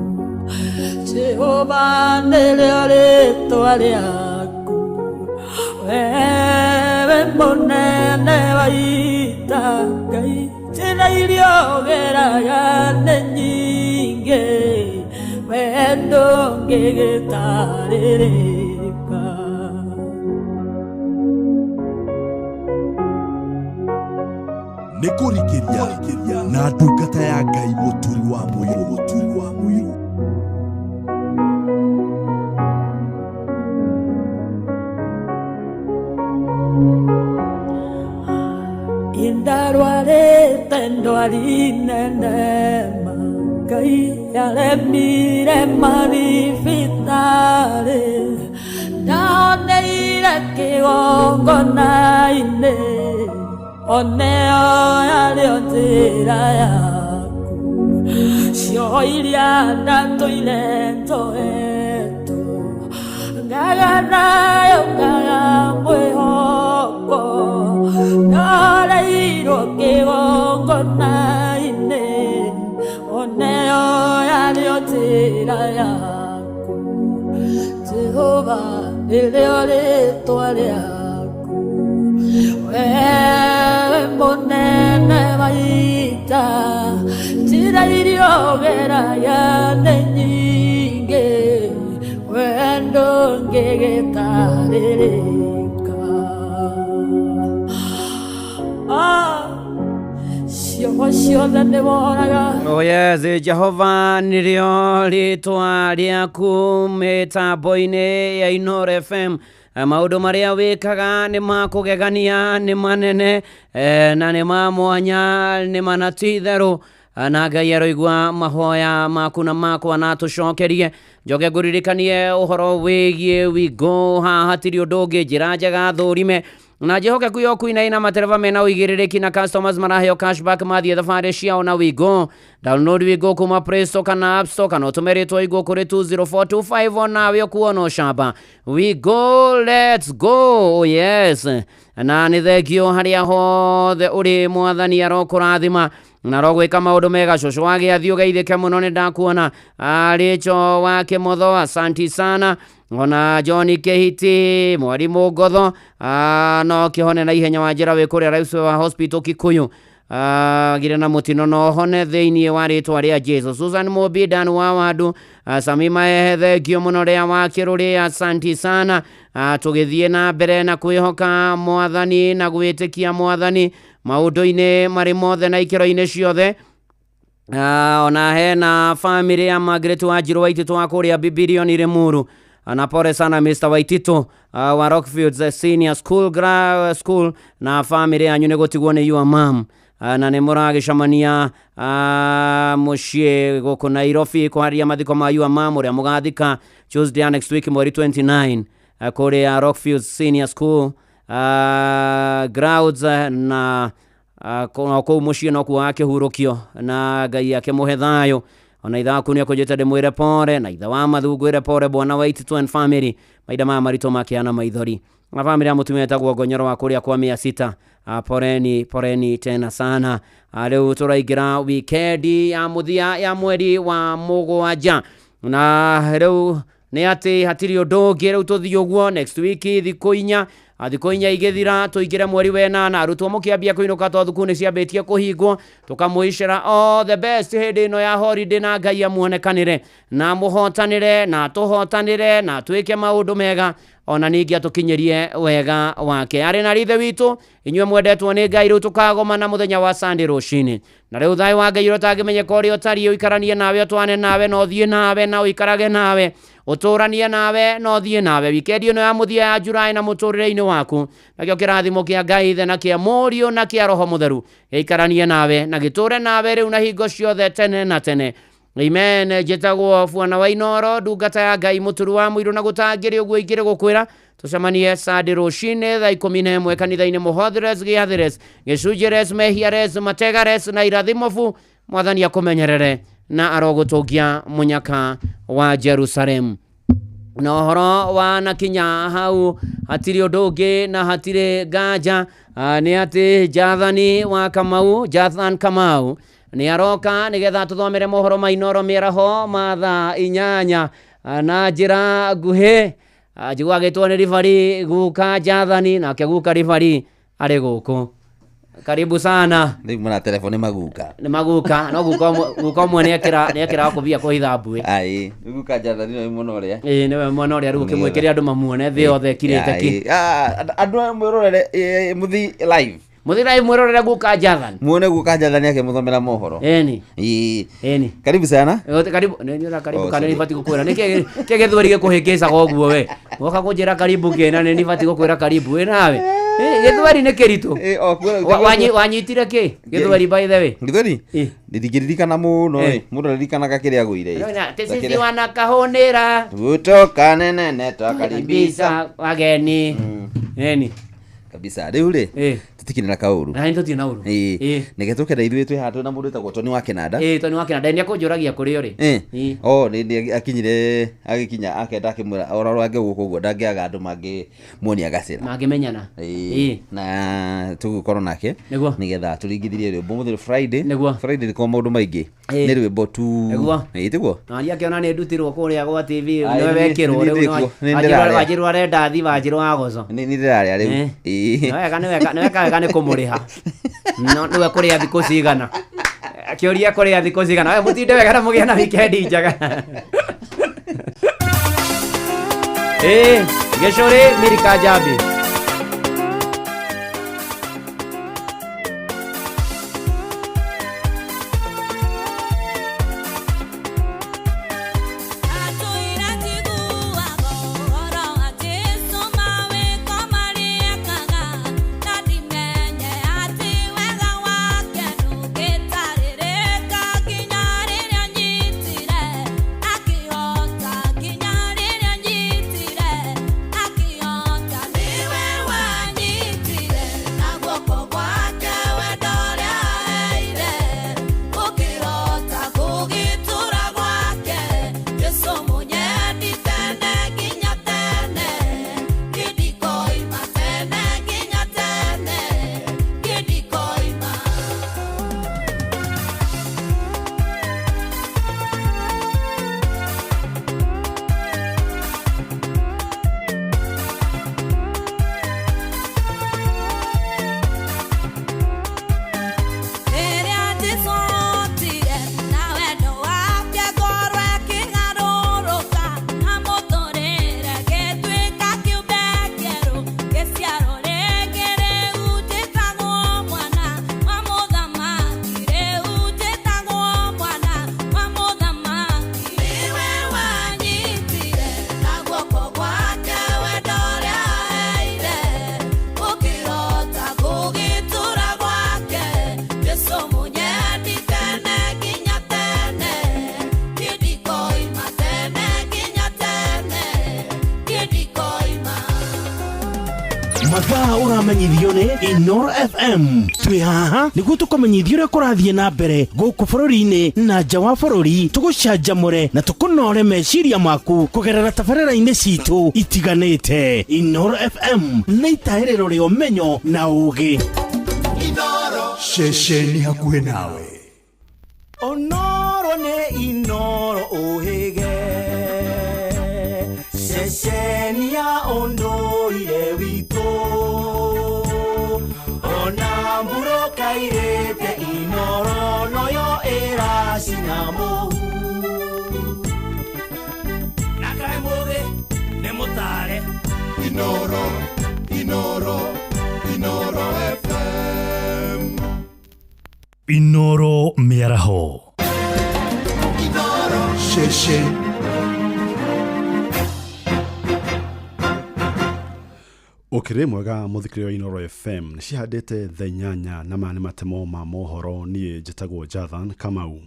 Jehova nĩrĩo rĩtwa rĩaku, wewe mũnene wa ita, Ngai njĩra iria ũgeraga nĩ nyingĩ, we ndũngĩgĩtarĩrĩka. Nĩ kũrikĩria na ndungata ya Ngai Mũturi wa Mũirũ. Mũturi wa Mũirũ. Indarwarĩte ndwari nene ma, Ngai yaremire mathibitarĩ, ndahoneire kĩgongona-inĩ, oneo yarĩo njĩra yaku. Cioho iria ndatũire njohetwo, ngaga nayo ngaga mwĩhoko, ndahoreirwo kĩgongona-inĩ, oneo yarĩo njĩra yaku. Jehova nĩrĩo rĩtwa rĩaku, wewe mũnene wa ita, njĩra iria ũgeraga nĩ nyingĩ, we ndũngĩgĩtarĩrĩka. Cioho ciothe nĩ woraga. Oh yes, Jehova nĩrĩo rĩtwa rĩaku mĩtambo-inĩ ya Inooro FM. Maũndũ marĩa wĩkaga nĩ ma kũgegania, nĩ manene na nĩ ma mwanya, nĩ mana ti itherũ. Na Ngai aroigua mahoya maku na makwa na atũcokerie. Njoke ngũririkanie ũhoro wĩgiĩ Wigo, haha hatirĩ ũndũ ũngĩ, njĩra njega thũrime na njĩhokeku ya ũkuinai na matereba mena ũigĩrĩrĩki na customers maraheo cashback mathiĩ thabarĩ ciao na Wigo. Download Wigo kuma Play Store kana App Store, kana ũtũme rĩtwa Wigo kũrĩ 20425 onawe ũkuona ũcamba. Wigo, let's go. Oh yes, na nĩ thengio harĩa hothe ũrĩ, mwathani arokũrathima na arogwĩka maũndũ mega. Cũcũ wa gĩathi ũgeithĩke mũno, nĩ ndakuona. Rĩcho wa Kĩmotho, asanti sana. Ona John Kehiti, mwarimũ Ngotho, no kĩhone na ihenya wa njĩra wĩ kũrĩa Rais wa Hospital Kikuyu, gire na mũtino no hone thĩinĩ wa rĩtwa rĩa Jesu. Susan Mobi, Dan wa Wandu, Sami Maehe, thengio mũno rĩa wa Kĩrũrĩ, asanti sana. Tũgĩthiĩ na mbere na kwĩhoka mwathani na gwĩtĩkia mwathani maũndũ-inĩ marĩ mothe na ikĩro-inĩ ciothe. Ona hena family ya Margaret Wanjiru Waititu wa kũrĩa Bibilioni Limuru. Na pole sana Mr. Waititu wa Rockfields Senior School, School na family yanyu nĩ gũtigwo nĩ your mom. Na nĩ mũragĩcemania mũciĩ gũkũ Nairobi kũharĩria mathiko ma your mom ũrĩa mũgathika Tuesday next week mweri 29 kũrĩa Rockfields Senior School grounds, na kũu mũciĩ nokuo akĩhurũkio na Ngai akĩmũhe thayũ. Ona ithe waku nĩekũnjĩte ndĩmwĩre pore, na ithe wa Mathu ngwĩre pore, bwana Waititu and family, mahinda maya maritũ makĩana maithori. Na family ya mũtumia etagwo Ngonyoro wa kũrĩa kwa 600, poreni poreni tena sana. Rĩu tũraingĩra wikendi ya mũthia ya mweri wa mũgwanja, na rĩu nĩ atĩ hatirĩ ũndũ ũngĩ, rĩu tũthiĩ ũguo next week thikũ inya, thikũ inya igĩthira tũingĩre mweri wa ĩnana. Arutwo mũkĩambia kũinũka to thukuru nĩ ciambĩtie kũhingwo, tũkamwĩcĩra all the best hĩndĩ ĩno ya holiday, na Ngai amuonekanĩre na mũhotanĩre na tũhotanĩre na twĩke maũndũ mega. Ona ningĩ atũkinyĩrie wega wake. Arĩ na rithe witũ inyuĩ mwendetwo nĩ Ngai, rĩu tũkagomana mũthenya wa Sunday rũcinĩ. Na rĩu thayũ wa Ngai ũrĩa ũtangĩmenyeka ũrĩa ũtariĩ ũikaranie nawe, ũtwane nawe, na ũthiĩ nawe, na ũikarage nawe, ũtũranie nawe, na ũthiĩ nawe wikendi ĩno ya mũthia ya Julai na mũtũrĩre-inĩ waku. Nakĩo kĩrathimo kĩa Ngai Ithe na kĩa Mũriũ na kĩa Roho Mũtheru gĩikaranie nawe na gĩtũre nawe rĩu na hingo ciothe tene na tene. Amen. Njĩtagwo Bwana wa Inoro, ndungata ya Ngai mũturu wa mũirũ, na gũtangĩrĩ ũguo ingĩrĩ gũkwĩra tũcemanie Sunday rũcinĩ thaa 11 kanitha-inĩ Mũhothires, Gĩathires, Gĩcunjĩres, Mehiares, Mategares na Irathimobu. Mwathani akũmenyerere na arogũtũngia mũnyaka wa Jerusalem. Na ũhoro wa nakinya hau hatirĩ ũndũ ũngĩ na hatirĩ nganja, nĩ atĩ Jathani wa Kamau, Jathan Kamau nĩ aroka nĩgetha tũthomere mohoro ma Inoro mĩaraho ma thaa 8 na njĩra nguhĩ. Njigua agĩtwo nĩ ribari guka Jathani, nake guka ribari arĩ gũkũ. Karibu sana. Rĩu mara telefoni maguka. Nĩ maguka, no guka ũmwe nĩekĩra kũbia kũhitha mbuĩ. Ai, guka Jathani nĩ mwena ũrĩa. Ĩĩ nĩwe mwena ũrĩa rĩu ũkĩmwĩkĩre andũ mamuone thĩ yothe ĩkirĩte ki. Andũ mwĩrorere mũthi live. Mũthi live mwĩrorere guka Jathani. Muone guka Jathani akĩmũthomera mohoro. Ĩni. Ĩni. Karibu sana. Karibu, nĩ karibu kana nĩ batiĩ gũkwĩra. Nĩkĩ kĩ gĩthweri gĩkũhĩngĩcaga ũguo we? Woka kũnjĩra karibu kĩna nĩ batiĩ gũkwĩra karibu wĩ nawe. Gĩthweri nĩ kĩritũ. Wanyitire kĩ? Gĩthweri by the way. Gĩthweri? Ndingĩririkana mũno ĩ. Mũndũ aririkanaga kĩrĩa agũire. Sisi wanakahonera. Kutoka nene twakaribisha wageni. Ĩni. Kabisa. Rĩu rĩ, tũtikĩrĩ na kaũru. Na nĩ tũtirĩ na ũru. Ĩĩ. Nĩge tũkenda ithuĩ twĩ haha twĩna mũndũ wĩtagwo Tony wa Kĩnanda. Ĩĩ, Tony wa Kĩnanda nĩ akũnjũragia kũrĩ ũrĩ. O nĩ akinyire agĩkinya akenda akĩmwĩra oro angĩ gũkũ ũguo ndangĩaga andũ mangĩmuonia gacĩra. Mangĩmenyana. Ĩĩ. Na tũgũkorwo nake nĩgetha tũringithirie rwĩmbo mũthenya Friday. Friday nĩ kwa maũndũ maingĩ. Nĩ rwĩmbo tu. Ĩĩ tiguo. Na niĩ akĩona nĩ ndutirwo kũrĩa gwa TV nĩwe wekĩrwo rĩu. Wanjirwo arenda thi Wanjirwo wa Goco. Nĩ ndĩrarĩa rĩu. Ĩĩ. Nĩ wega nĩ kũmũrĩha. No nĩwe kũrĩa thikũ cigana. Akĩũria kũrĩa thikũ cigana. We mũtinde wega na mũgĩe na wikendi njega. Ĩĩ, gĩcũrĩ Mirika Njambi. Mathaa ũramenyithio nĩ Inoro FM. Twĩ haha nĩguo tũkũmenyithie ũrĩa kũrathiĩ na mbere gũkũ bũrũri-inĩ na nja wa bũrũri, tũgũcanjamũre na tũkũnore meciria maku kũgerera tabarĩra-inĩ citũ itiganĩte. Inoro FM nĩ itahĩrĩro rĩa ũmenyo na ũũgĩ. Ceceni hakuhĩ nawe. Onoro nĩ Inoro ũhĩge, ceceni ya ũndũire witũ. Ona mburoka irĩte Inoro noyo ĩracina mũhu. Na kaĩ mũgĩ nĩ mũtare Inoro, Inoro, Inoro FM. Inoro mĩaraho. Inoro Sheshe. Ũkĩrĩ mwega mũthikĩrĩria wa Inoro FM nĩ cihandĩte thaa inyanya na maya nĩ matemo ma mohoro niĩ njĩtagwo Jathan Kamau.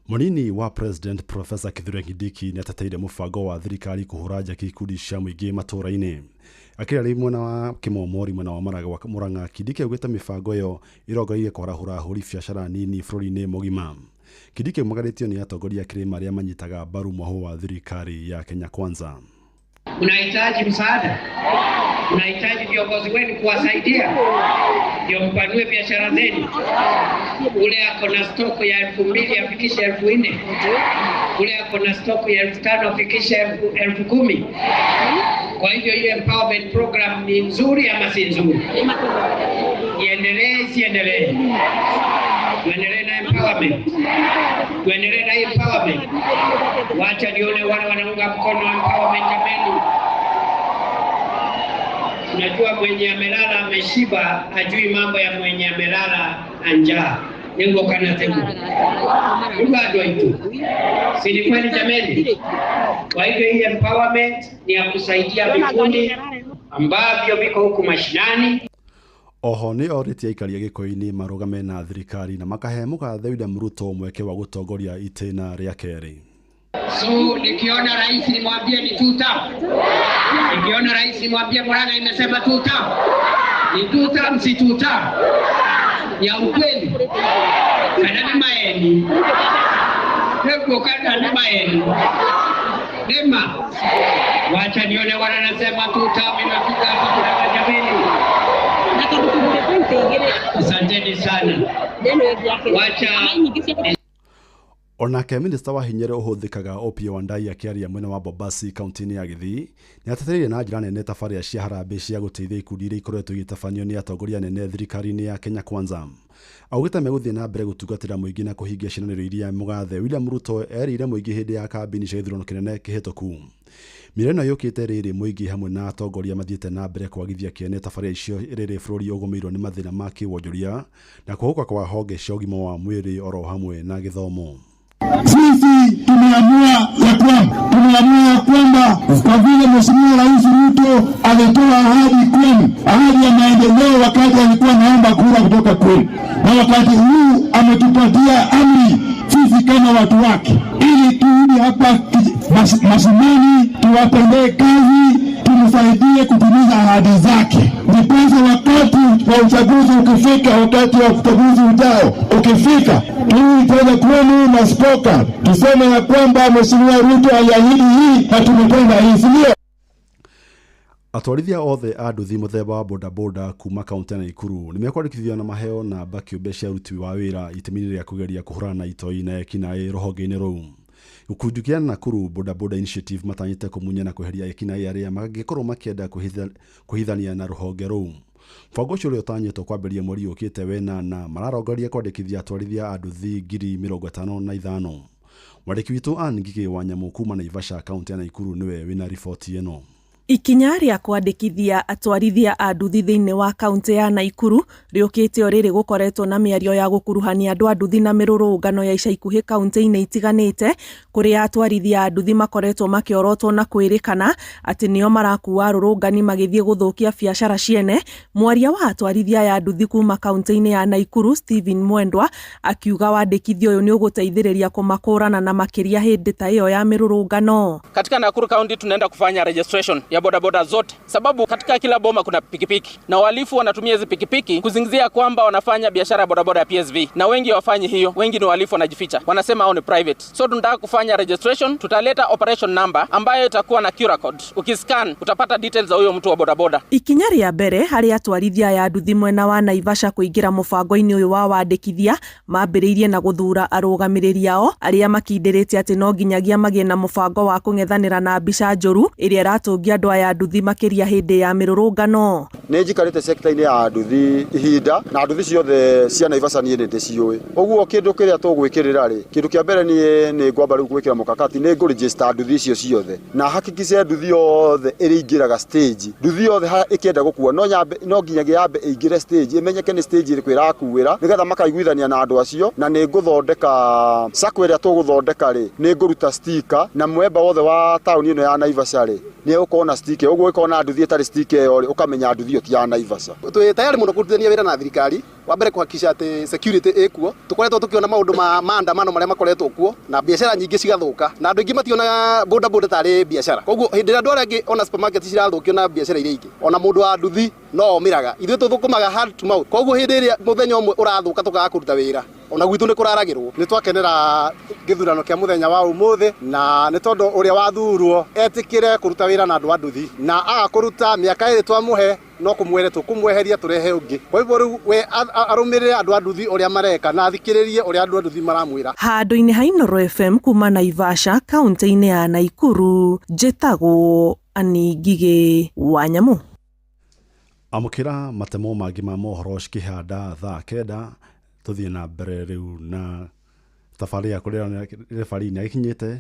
Mũnini wa President Professor Kithure Kindiki nĩ ateteire mũbango wa thirikari kũhũra njaki ikundi cia mũingĩ matũũra-inĩ. Akĩaria arĩ mwena wa Kĩmomori mwena wa Murang'a, Kindiki augĩte mĩbango ĩyo ĩrongoreirie kwarahũra ahũri biacara nini bũrũri-inĩ mũgima. Kindiki aumagarĩtio nĩ atongoria a kĩrĩma arĩa manyitaga mbaru mwahũ wa thirikari ya Kenya Kwanza. Mnahitaji msaada, mnahitaji viongozi wenu kuwasaidia ndio mpanue biashara zenu. Ule ako na stoko ya 2000 afikishe 4000, ule ako na stoko ya 5000 afikishe 10,000. Kwa hivyo hiyo empowerment program ni nzuri ama si nzuri? Iendelee isiendelee? Tuendelee na empowerment, tuendelee na empowerment. Wacha nione wale wanaunga mkono empowerment jameni. Unajua mwenye amelala ameshiba, ajui mambo ya mwenye amelala anjaa. Ningo kana temu. Bado itu. Si ni kweli jameni? Kwa hivyo hii empowerment ni ya kusaidia vikundi ambavyo viko huku mashinani. Oho nĩ orĩtie aikari a Gĩkũyũ-inĩ marũgame na thirikari na makahe mũgathe William Ruto mweke wa gũtongoria itĩna rĩa kerĩ. So nikiona rais nimwambie ni tuta. Nikiona rais nimwambie Murang'a imesema tuta. Ni tuta msi tuta. Ya ukweli. Kana ni maeni. Hebu kana ni maeni. Dema. Wacha nione wana nasema tuta, mimi nafika hapa kuna jamii. Asanteni sana. Wacha Onake minista wa hinya ũrĩa ũhũthĩkaga Opiyo Wandayi akĩaria mwena wa Bombasi kaunti-inĩ ya Gĩthii nĩ atetereire na njĩra nene tabarĩra cia harambee cia gũteithia ikundi iria ikoretwo igĩtabanio nĩ atongoria anene thirikari-inĩ ya Kenya Kwanza. Augĩte megũthiĩ na mbere gũtungatĩra mũingĩ na kũhingia ciĩranĩro iria mũgathe William Ruto erĩire mũingĩ hĩndĩ ya kambĩini cia gĩthurano kĩnene kĩhĩtũku. Mĩario ĩno yũkĩte rĩrĩ mũingĩ hamwe na atongoria mathiĩte na mbere kwagithia kĩene tabarĩra icio rĩrĩ bũrũri ũgũmĩirwo nĩ mathĩna ma kĩwonjoria na kũhũka kwa honge cia ũgima wa mwĩrĩ oro hamwe na gĩthomo. Sisi tumeamua ya kwamba kwa vile Mheshimiwa Rais Ruto alitoa ahadi kwenu, ahadi ya maendeleo wakati alikuwa anaomba kura kutoka kwenu, na wakati huu ametupatia amri sisi kama watu wake ili turudi hapa mashinani, tuwatendee kazi, tumsaidie kutimiza ahadi zake. Ndiposa wakati wa uchaguzi ukifika, wakati wa uchaguzi ujao ukifika, turudi tena kwenu na spoka tuseme ya kwamba Mheshimiwa Ruto aliahidi hii na tumetenda hii, si ndio? Atwarithia othe a nduthi mũthemba wa bodaboda kuma kaunti ya Nakuru nĩmekwandĩkithio na maheo namba kĩũmbe cia aruti wa wĩra itemi-inĩ rĩa kũgeria kũhũrana na itoi na ekinaĩ rũhonge-inĩ rũu. Gĩkundi kĩa Nakuru Bodaboda Initiative matanyĩte kũmunya na kweheria ekinaĩ arĩa mangĩkorwo makĩenda kwĩhithania na rũhonge rũu. Mũbango ũcio ũrĩa ũtanyĩtwo kwambĩrĩria mweri ũkĩte wenana mararongoreria kwandĩkithia atwarithia a nduthi 55,000. Mwandĩki witũ Ann Ngigĩ wa Nyamũ kuma Naivasha kaunti ya Nakuru nĩwe wĩna riboti ĩno. Ikinya rĩa kwandĩkithia atwarithia a nduthi thĩinĩ wa kaunti ya Nakuru rĩũkĩte o rĩrĩ gũkoretwo na mĩario ya gũkuruhania andũ a nduthi na mĩrũrũngano ya ica ikuhĩ kaunti-inĩ itiganĩte kũrĩa atwarithia a nduthi makoretwo makĩorotwo na kwĩrĩkana atĩ nĩo marakua arũrũngani magĩthiĩ gũthũkia biacara ciene. Mwaria wa atwarithia aya a nduthi kuma kaunti-inĩ ya Nakuru Stephen Mwendwa akiuga wandĩkithia ũyũ nĩ ũgũteithĩrĩria kũmakũrana na makĩria hĩndĩ ta ĩyo ya mĩrũrũngano. Katika Nakuru County tunaenda kufanya registration ya bodaboda zote, sababu katika kila boma kuna pikipiki na wahalifu wanatumia hizi pikipiki kuzingizia kwamba wanafanya biashara ya bodaboda ya PSV, na wengi hawafanyi hiyo, wengi ni wahalifu wanajificha, wanasema hao ni private. So tunataka kufanya registration, tutaleta operation number ambayo itakuwa na QR code, ukiscan utapata details za huyo mtu wa bodaboda. Ikinya rĩa mbere harĩ atwarithia aya nduthi mwena wa Naivasha kũingĩra mũbango-inĩ ũyũ wa wandĩkithia mambĩrĩirie na gũthuura arũgamĩrĩri ao arĩa makindĩrĩte atĩ no nginyagia magĩe na mũbango wa kũng'ethanĩra na mbica njũru ĩrĩa ĩratũngia andũ aya nduthi makĩria hĩndĩ ya mĩrũrũngano. Nĩ njikarĩte sector-inĩ ya nduthi ihinda na nduthi ciothe cia Naivasha niĩ nĩ ndĩciũĩ. Ũguo kĩndũ kĩrĩa tũgwĩkĩrĩra rĩ, kĩndũ kĩa mbere niĩ nĩ ngwamba rĩu gwĩkĩra mũkakati, nĩ ngũ-register nduthi icio ciothe na hakikishe nduthi yothe ĩrĩingĩraga stage, nduthi yothe ĩkĩenda gũkua no nginyagia yambe ĩingĩre stage, ĩmenyeke nĩ stage ĩrĩkũ ĩrakuĩra nĩgetha makaiguithania na andũ acio. Na nĩ ngũthondeka sacco ĩrĩa tũgũthondeka rĩ, nĩ ngũruta sticker na mwemba wothe wa taũni ĩno ya Naivasha rĩ nĩ egũkorwo na sticker. Ũguo ĩkorwo na nduthi ĩtarĩ sticker ĩyo rĩ, ũkamenya nduthi ĩyo ti ya Naivasha. Twĩ tayari mũno kũrutithania wĩra na thirikari, wa mbere kuhakikisha atĩ security ĩkuo. Tũkoretwo tũkĩona maũndũ ma maandamano marĩa makoretwo kuo na biacara nyingĩ cigathũka na andũ aingĩ mationaga boda boda tarĩ biacara. Koguo hĩndĩ ĩrĩa andũ arĩa angĩ ona supermarket cirathũkio na biacara iria ingĩ, ona mũndũ wa nduthi no omĩraga. Ithuĩ tũthũkũmaga hand to mouth, koguo hĩndĩ ĩrĩa mũthenya ũmwe ũrathũka tũkaga kũruta wĩra, ona gwitũ nĩ kũraragĩrwo. Nĩ twakenera gĩthurano kĩa mũthenya wa ũmũthĩ, na nĩ tondũ ũrĩa wathurwo etĩkĩre kũruta wĩra na andũ a nduthi, na aga kũruta mĩaka ĩrĩ twamũhe no kũmwere tũkũmweheria tũrehe ũngĩ. Kwa hivyo rĩu we arũmĩrĩre andũ a nduthi ũrĩa mareka na athikĩrĩrie ũrĩa andũ a nduthi maramwĩra. Handũ-inĩ ha Inooro FM kuma Naivasha kaunti-inĩ ya Naikuru, njĩtagwo Annie Ngigĩ wa Nyamu. Amũkĩra matemo mangĩ ma mohoro cikĩhanda thaa 9. Tũthiĩ na mbere rĩu na tabarĩra kũrĩa refarii nĩ agĩkinyĩte.